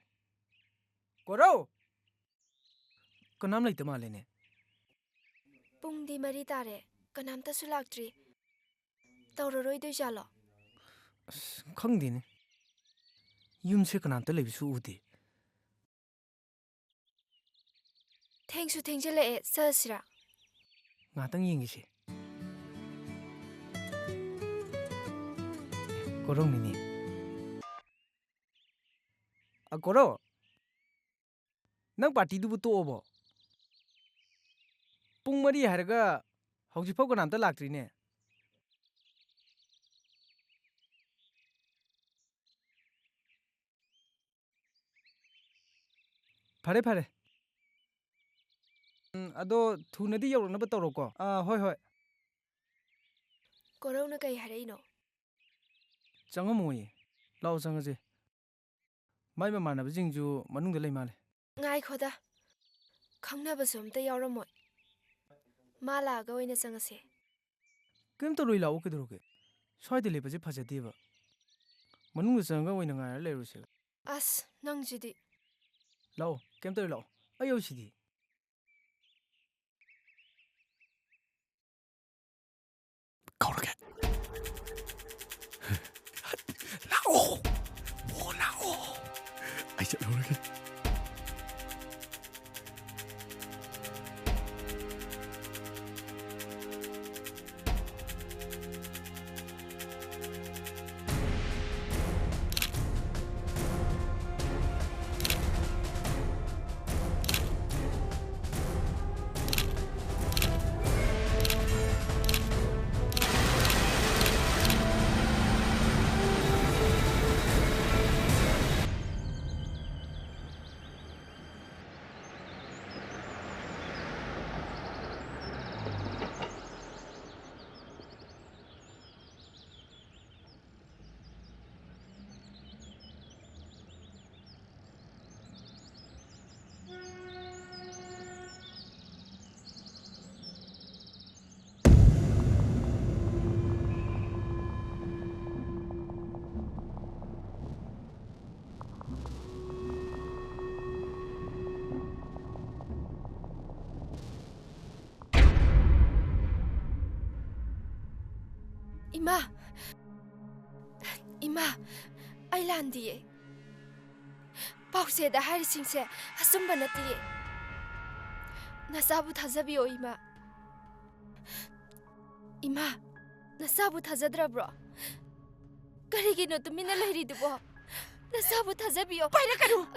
ꯀꯣꯔꯧ! ꯀꯅꯥꯝ ꯂꯩꯇ ꯃꯥꯜꯂꯦꯅꯦ꯫ ꯄꯨꯡꯗꯤ ꯃꯔꯤ ꯇꯥꯔꯦ, ꯀꯅꯥꯝꯇꯁꯨ ꯂꯥꯛꯇ꯭ꯔꯤ꯫ ꯇꯧꯔꯔꯣꯏꯗꯣꯏꯖꯥꯠꯂꯣ? ꯑꯁ, ꯈꯪꯗꯦꯅꯦ꯫ ꯌꯨꯝꯁꯦ ꯀꯅꯥꯝꯇ ꯂꯩꯕꯁꯨ ꯎꯗꯦ꯫ ꯊꯦꯡꯁꯨ ꯊꯦꯡꯖꯤꯜꯂꯛꯑꯦ, ꯆꯠꯂꯁꯤꯔꯥ? ꯉꯥꯛꯇꯪ ꯌꯦꯡꯒꯦꯁꯦ꯫ ꯀꯣꯔꯧꯅꯤꯅꯦ꯫ ꯑ, ꯀꯣꯔꯧ, ꯅꯪ ꯄꯥꯔꯇꯤꯗꯨꯕꯨ ꯇꯣꯛꯑꯕꯣ? ꯄꯨꯡ ꯃꯔꯤ ꯍꯥꯏꯔꯒ ꯍꯧꯖꯤꯛꯐꯥꯎ ꯀꯅꯥꯝꯇ ꯂꯥꯛꯇ꯭ꯔꯤꯅꯦ꯫ ꯐꯔꯦ, ꯐꯔꯦ꯫ ꯎꯝ, ꯑꯗꯣ ꯊꯨꯅꯗꯤ ꯌꯧꯔꯛꯅꯕ ꯇꯧꯔꯣꯀꯣ꯫ ꯑꯥ, ꯍꯣꯏ, ꯍꯣꯏ꯫ ꯀꯣꯔꯧꯅ ꯀꯩ ꯍꯥꯏꯔꯛꯏꯅꯣ? ꯆꯪꯉꯝꯃꯣꯏꯌꯦ꯫ ꯂꯥꯛꯑꯣ, ꯆꯪꯉꯁꯦ꯫ ꯃꯥꯏ ꯃꯃꯥꯟꯅꯕꯁꯤꯡꯁꯨ ꯃꯅꯨꯡꯗ ꯂꯩ ꯃꯥꯜꯂꯦ꯫ ꯉꯥꯏꯈꯣꯗ, ꯈꯪꯅꯕꯁꯨ ꯑꯝꯇ ꯌꯥꯎꯔꯝꯃꯣꯏ꯫ ꯃꯥ ꯂꯥꯛꯑꯒ ꯑꯣꯏꯅ ꯆꯪꯉꯁꯦ꯫ ꯀꯩꯝ ꯇꯧꯔꯣꯏ, ꯂꯥꯛꯑꯣ, ꯀꯩꯗꯧꯔꯒꯦ? ꯁ꯭ꯋꯥꯏꯗ ꯂꯦꯞꯄꯁꯦ ꯐꯖꯗꯦꯕ꯫ ꯃꯅꯨꯡꯗ ꯆꯪꯉꯒ ꯑꯣꯏꯅ ꯉꯥꯏꯔ ꯂꯩꯔꯨꯁꯦꯕ꯫ ꯑꯁ, ꯅꯪꯁꯤꯗꯤ꯫ ꯂꯥꯛꯑꯣ, ꯀꯩꯝ ꯇꯧꯔꯣꯏ, ꯂꯥꯛꯑꯣ꯫ ꯑꯩ ꯌꯧꯁꯤꯗꯤ꯫ ꯀꯧꯔꯒꯦ꯫ ꯂꯥꯛꯑꯣ꯫ ꯑꯣ, ꯂꯥꯛꯑꯣ꯫ ꯑꯩ ꯆꯠꯂꯨꯔꯒꯦ꯫ ꯏꯃꯥ! ꯏꯃꯥ! ꯑꯩ ꯂꯥꯟꯗꯤꯌꯦ꯫ ꯄꯥꯎꯆꯦꯗ ꯍꯥꯏꯔꯤꯁꯤꯡꯁꯦ ꯑꯆꯨꯝꯕ ꯅꯠꯇꯤꯌꯦ꯫ ꯅꯆꯥꯕꯨ ꯊꯥꯖꯕꯤꯌꯣ, ꯏꯃꯥ꯫ ꯏꯃꯥ, ꯅꯆꯥꯕꯨ ꯊꯥꯖꯗ꯭ꯔꯕ꯭ꯔꯣ? ꯀꯔꯤꯒꯤꯅꯣ ꯇꯨꯃꯤꯟꯅ ꯂꯩꯔꯤꯗꯨꯕꯣ? ꯅꯆꯥꯕꯨ ꯊꯥꯖꯕꯤꯌꯣ꯫ ꯄꯥꯏꯔꯛꯀꯅꯨ!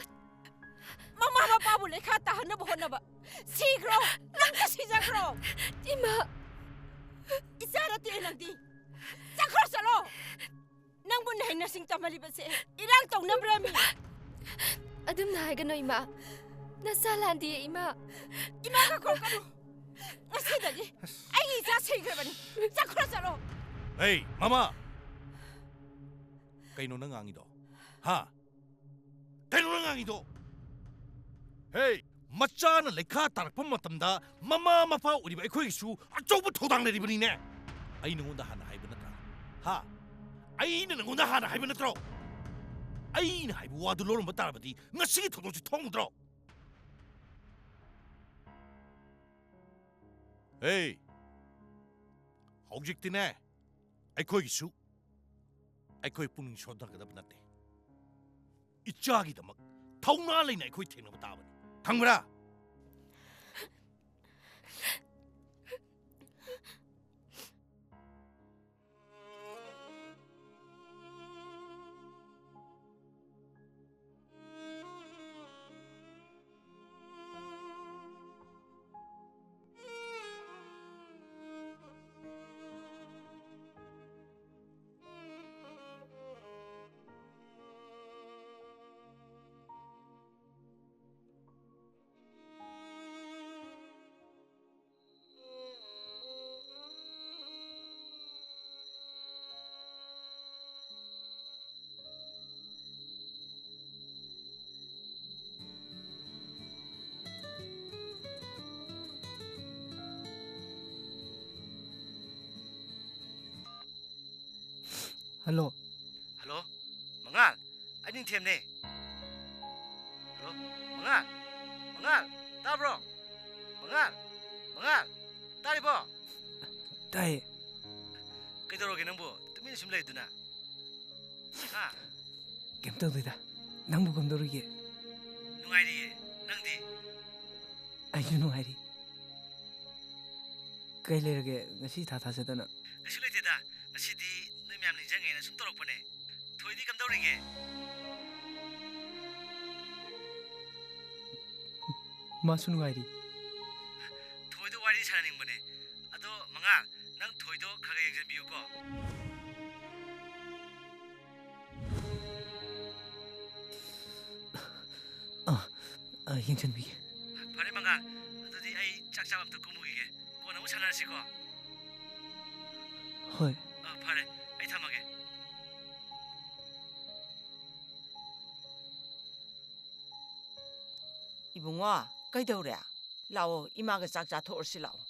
ꯃꯃꯥ ꯃꯄꯥꯕꯨ ꯂꯩꯈꯥ ꯇꯥꯍꯟꯅꯕ ꯍꯣꯠꯅꯕ꯫ ꯁꯤꯈ꯭ꯔꯣ! ꯅꯪꯁꯨ ꯁꯤꯖꯈ꯭ꯔꯣ! ꯏꯃꯥ! ꯏꯆꯥ ꯅꯠꯇꯦ ꯅꯪꯗꯤ꯫ ꯆꯠꯈ꯭ꯔꯣ, ꯆꯠꯂꯣ! ꯅꯪꯕꯨ ꯅꯍꯩ ꯅꯁꯤꯡ ꯇꯝꯍꯜꯂꯤꯕꯁꯦ ꯏꯔꯥꯡ ꯇꯧꯅꯕ꯭ꯔꯥꯃꯤ? ꯑꯗꯨꯝꯅ ꯍꯥꯏꯒꯅꯨ, ꯏꯃꯥ꯫ ꯅꯆꯥ ꯂꯥꯟꯗꯤꯌꯦ, ꯏꯃꯥ꯫ ꯏꯃꯥꯒ ꯀꯧꯔꯛꯀꯅꯨ꯫ ꯉꯁꯤꯗꯒꯤ ꯑꯩꯒꯤ ꯏꯆꯥ ꯁꯤꯈ꯭ꯔꯕꯅꯤ꯫ ꯆꯠꯈ꯭ꯔꯣ, ꯆꯠꯂꯣ꯫ ꯑꯩ, ꯃꯃꯥ! ꯀꯩꯅꯣ ꯅꯪ ꯉꯥꯡꯉꯤꯗꯣ? ꯍꯥ? ꯀꯩꯅꯣ ꯅꯪ ꯉꯥꯡꯉꯤꯗꯣ? ꯍꯦ, ꯃꯆꯥꯅ ꯂꯩꯈꯥ ꯇꯥꯔꯛꯄ ꯃꯇꯝꯗ ꯃꯃꯥ ꯃꯄꯥ ꯑꯣꯏꯔꯤꯕ ꯑꯩꯈꯣꯏꯒꯤꯁꯨ ꯑꯆꯧꯕ ꯊꯧꯗꯥꯡ ꯂꯩꯔꯤꯕꯅꯤꯅꯦ꯫ ꯑꯩ ꯅꯉꯣꯟꯗ ꯍꯥꯟꯅ ꯍꯥꯏꯕ ꯅꯠꯇ꯭ꯔꯥ? ꯍꯥ? ꯑꯩꯅ ꯅꯪꯉꯣꯟꯗ ꯍꯥꯟꯅ ꯍꯥꯏꯕ ꯅꯠꯇ꯭ꯔꯣ? ꯑꯩꯅ ꯍꯥꯏꯕ ꯋꯥꯗꯨ ꯂꯧꯔꯝꯕ ꯇꯥꯔꯕꯗꯤ ꯉꯁꯤꯒꯤ ꯊꯧꯗꯣꯛꯁꯤ ꯊꯣꯛꯂꯝꯒꯗ꯭ꯔꯣ? ꯍꯦ! ꯍꯧꯖꯤꯛꯇꯤꯅꯦ, ꯑꯩꯈꯣꯏꯒꯤꯁꯨ ꯑꯩꯈꯣꯏ ꯄꯨꯛꯅꯤꯡ ꯁꯣꯟꯊꯒꯗꯕ ꯅꯠꯇꯦ꯫ ꯏꯆꯥꯒꯤꯗꯃꯛ ꯊꯧꯅꯥ ꯂꯩꯅ ꯑꯩꯈꯣꯏ ꯊꯦꯡꯅꯕ ꯇꯥꯕꯅꯤ꯫ ꯈꯪꯕ꯭ꯔꯥ? ꯍꯜꯂꯣ꯫ ꯍꯜꯂꯣ, ꯃꯉꯥꯜ, ꯑꯩ ꯅꯤꯡꯊꯦꯝꯅꯦ꯫ ꯍꯜꯂꯣ, ꯃꯉꯥꯜ, ꯃꯉꯥꯜ, ꯇꯥꯕ꯭ꯔꯣ? ꯃꯉꯥꯜ, ꯃꯉꯥꯜ, ꯇꯥꯔꯤꯕꯣ? ꯇꯥꯏꯌꯦ꯫ ꯀꯩꯗꯧꯔꯒꯦ ꯅꯪꯕꯨ ꯇꯨꯃꯤꯟꯅ ꯁꯨꯝ ꯂꯩꯗꯨꯅ? ꯍꯥ? ꯀꯩꯝ ꯇꯧꯗꯦꯗ꯫ ꯅꯪꯕꯨ ꯀꯝꯗꯧꯔꯤꯒꯦ? ꯅꯨꯡꯉꯥꯏꯔꯤꯌꯦ꯫ ꯅꯪꯗꯤ? ꯑꯩꯁꯨ ꯅꯨꯡꯉꯥꯏꯔꯤ꯫ ꯀꯩ ꯂꯩꯔꯒꯦ ꯉꯁꯤ ꯏꯊꯥ ꯊꯥꯖꯗꯅ? ꯀꯩꯁꯨ ꯂꯩꯇꯦꯗ꯫ ꯉꯁꯤꯗꯤ ꯅꯣꯏ ꯃꯌꯥꯝ ꯅꯤꯡꯁꯤꯡꯉꯦꯅ ꯁꯨꯝ ꯇꯧꯔꯛꯄꯅꯦ꯫ ꯊꯣꯏꯗꯤ ꯀꯝꯗꯧꯔꯤꯒꯦ? ꯃꯥꯁꯨ ꯅꯨꯡꯉꯥꯏꯔꯤ꯫ ꯊꯣꯏꯗꯣ ꯋꯥꯔꯤ ꯁꯥꯟꯅꯅꯤꯡꯕꯅꯦ꯫ ꯑꯗꯣ ꯃꯉꯥꯜ, ꯅꯪ ꯊꯣꯏꯗꯣ ꯈꯔ ꯈꯔ ꯌꯦꯡꯁꯤꯟꯕꯤꯌꯨꯀꯣ꯫ ꯑꯥ, ꯑꯥ, ꯌꯦꯡꯁꯤꯟꯕꯤꯒꯦ꯫ ꯐꯔꯦ ꯃꯉꯥꯜ, ꯑꯗꯨꯗꯤ ꯑꯩ ꯆꯥꯛ ꯆꯥꯕ ꯑꯝꯇ ꯀꯨꯝꯃꯨꯈꯤꯒꯦ꯫ ꯀꯣꯟꯅ ꯑꯃꯨꯛ ꯁꯥꯟꯅꯔꯁꯤꯀꯣ꯫ ꯍꯣꯏ꯫ ꯑꯥ, ꯐꯔꯦ, ꯑꯩ ꯊꯝꯃꯒꯦ꯫ ꯏꯕꯨꯡꯉꯣ, ꯀꯩꯗꯧꯔꯦ? ꯂꯥꯛꯑꯣ, ꯏꯃꯥꯒ ꯆꯥꯛ ꯆꯥꯊꯣꯛꯑꯁꯤ ꯂꯥꯛꯑꯣ꯫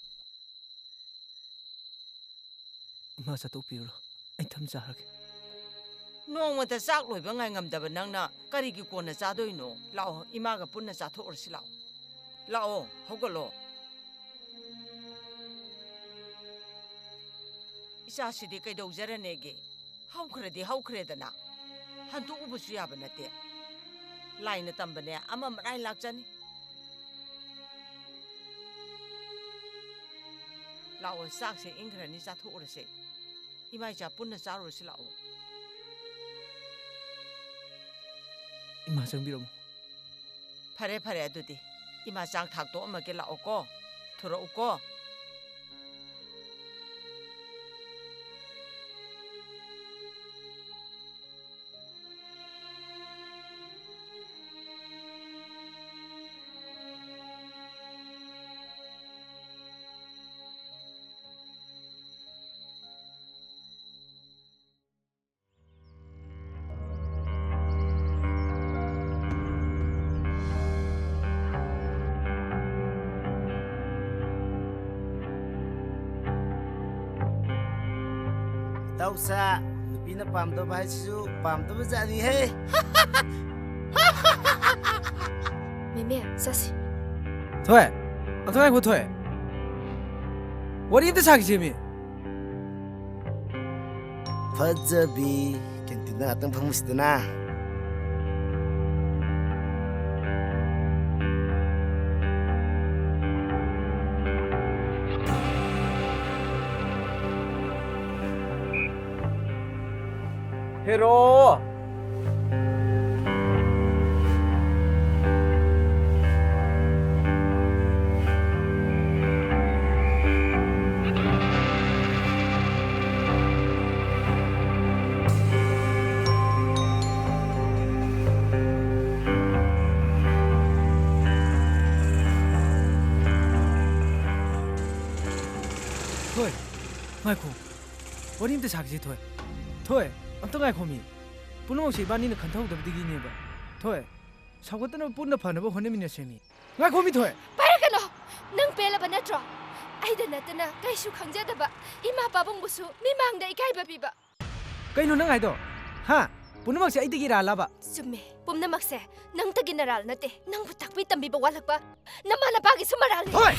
ꯏꯃꯥ ꯆꯥꯊꯣꯛꯄꯤꯔꯨꯔꯣ꯫ ꯑꯩ ꯊꯝꯖꯔꯒꯦ꯫ ꯅꯣꯡꯃꯇ ꯆꯥꯛ ꯂꯣꯏꯕ ꯉꯥꯏꯉꯝꯗꯕ ꯅꯪꯅ ꯀꯔꯤꯒꯤ ꯀꯣꯟꯅ ꯆꯥꯗꯣꯏꯅꯣ? ꯂꯥꯛꯑꯣ, ꯏꯃꯥꯒ ꯄꯨꯟꯅ ꯆꯥꯊꯣꯛꯎꯔꯁꯤ ꯂꯥꯛꯑꯣ꯫ ꯂꯥꯛꯑꯣ, ꯍꯧꯒꯠꯂꯣ꯫ ꯏꯆꯥꯁꯤꯗꯤ ꯀꯩꯗꯧꯖꯔꯅꯦꯒꯦ? ꯍꯧꯈ꯭ꯔꯗꯤ ꯍꯧꯈ꯭ꯔꯦꯗꯅ꯫ ꯍꯟꯗꯣꯛꯎꯕꯁꯨ ꯌꯥꯕ ꯅꯠꯇꯦ꯫ ꯂꯥꯏꯅ ꯇꯝꯕꯅꯦ, ꯑꯃ ꯃꯔꯥꯏ ꯂꯥꯛꯆꯅꯤ꯫ ꯂꯥꯛꯑꯣ, ꯆꯥꯛꯁꯦ ꯏꯪꯈ꯭ꯔꯅꯤ, ꯆꯥꯊꯣꯛꯎꯔꯁꯦ꯫ ꯏꯃꯥ ꯏꯆꯥ ꯄꯨꯟꯅ ꯆꯥꯔꯨꯔꯁꯤ ꯂꯥꯛꯑꯣ꯫ ꯏꯃꯥ, ꯆꯪꯕꯤꯔꯝꯃꯣ꯫ ꯐꯔꯦ, ꯐꯔꯦ, ꯑꯗꯨꯗꯤ ꯏꯃꯥ ꯆꯥꯛ ꯊꯥꯛꯇꯣꯛꯑꯝꯃꯒꯦ, ꯂꯥꯛꯑꯣꯀꯣ꯫ ꯊꯣꯔꯛꯎꯀꯣ꯫ ꯏꯇꯥꯎꯁꯥ, ꯅꯨꯄꯤꯅ ꯄꯥꯝꯗꯕ ꯍꯥꯏꯁꯤꯁꯨ ꯄꯥꯝꯗꯕ ꯖꯥꯠꯅꯤꯍꯦ꯫ ꯃꯦꯃꯦ, ꯆꯠꯁꯤ꯫ ꯊꯣꯏ, ꯑꯝꯇ ꯉꯥꯏꯈꯣ, ꯊꯣꯏ꯫ ꯋꯥꯔꯤ ꯑꯝꯇ ꯁꯥꯈꯤꯁꯦꯃꯤ꯫ ꯐꯖꯕꯤ, ꯀꯦꯟꯇꯤꯟꯗ ꯉꯥꯛꯇꯪ ꯐꯝꯃꯨꯁꯤꯗꯅ꯫ ꯍꯦꯔꯣ! ꯊꯣꯏ, ꯉꯥꯏꯈꯣ꯫ ꯋꯥꯔꯤ ꯑꯝꯇ ꯁꯥꯈꯤꯁꯤ, ꯊꯣꯏ꯫ ꯊꯣꯏ, ꯑꯝꯇ ꯉꯥꯏꯈꯣꯃꯤ꯫ ꯄꯨꯝꯅꯃꯛꯁꯦ ꯏꯕꯥꯅꯤꯅ ꯈꯟꯊꯍꯧꯗꯕꯗꯒꯤꯅꯦꯕ꯫ ꯊꯣꯏ, ꯁꯥꯎꯒꯠꯇꯅꯕ ꯄꯨꯟꯅ ꯐꯅꯕ ꯍꯣꯠꯅꯃꯤꯟꯅꯁꯦꯃꯤ꯫ ꯉꯥꯏꯈꯣꯃꯤ, ꯊꯣꯏ꯫ ꯄꯥꯏꯔꯛꯀꯅꯣ! ꯅꯪ ꯄꯦꯜꯂꯕ ꯅꯠꯇ꯭ꯔꯣ? ꯑꯩꯗ ꯅꯠꯇꯅ ꯀꯩꯁꯨ ꯈꯪꯖꯗꯕ ꯏꯃꯥ ꯄꯥꯕꯨꯡꯕꯨꯁꯨ ꯃꯤꯃꯥꯡꯗ ꯏꯀꯥꯏꯕ ꯄꯤꯕ꯫ ꯀꯩꯅꯣ ꯅꯪ ꯍꯥꯏꯗꯣ? ꯍꯥ? ꯄꯨꯝꯅꯃꯛꯁꯦ ꯑꯩꯗꯒꯤ ꯏꯔꯥꯜꯂꯕ? ꯆꯨꯝꯃꯦ꯫ ꯄꯨꯝꯅꯃꯛꯁꯦ ꯅꯪꯗꯒꯤ ꯅꯔꯥꯜ ꯅꯠꯇꯦ꯫ ꯅꯪꯕꯨ ꯇꯥꯛꯄꯤ ꯇꯝꯕꯤꯕ ꯋꯥꯠꯂꯛꯄ ꯅꯃꯥ ꯅꯄꯥꯒꯤꯁꯨ ꯃꯔꯥꯜꯅꯤ꯫ ꯍꯣꯏ!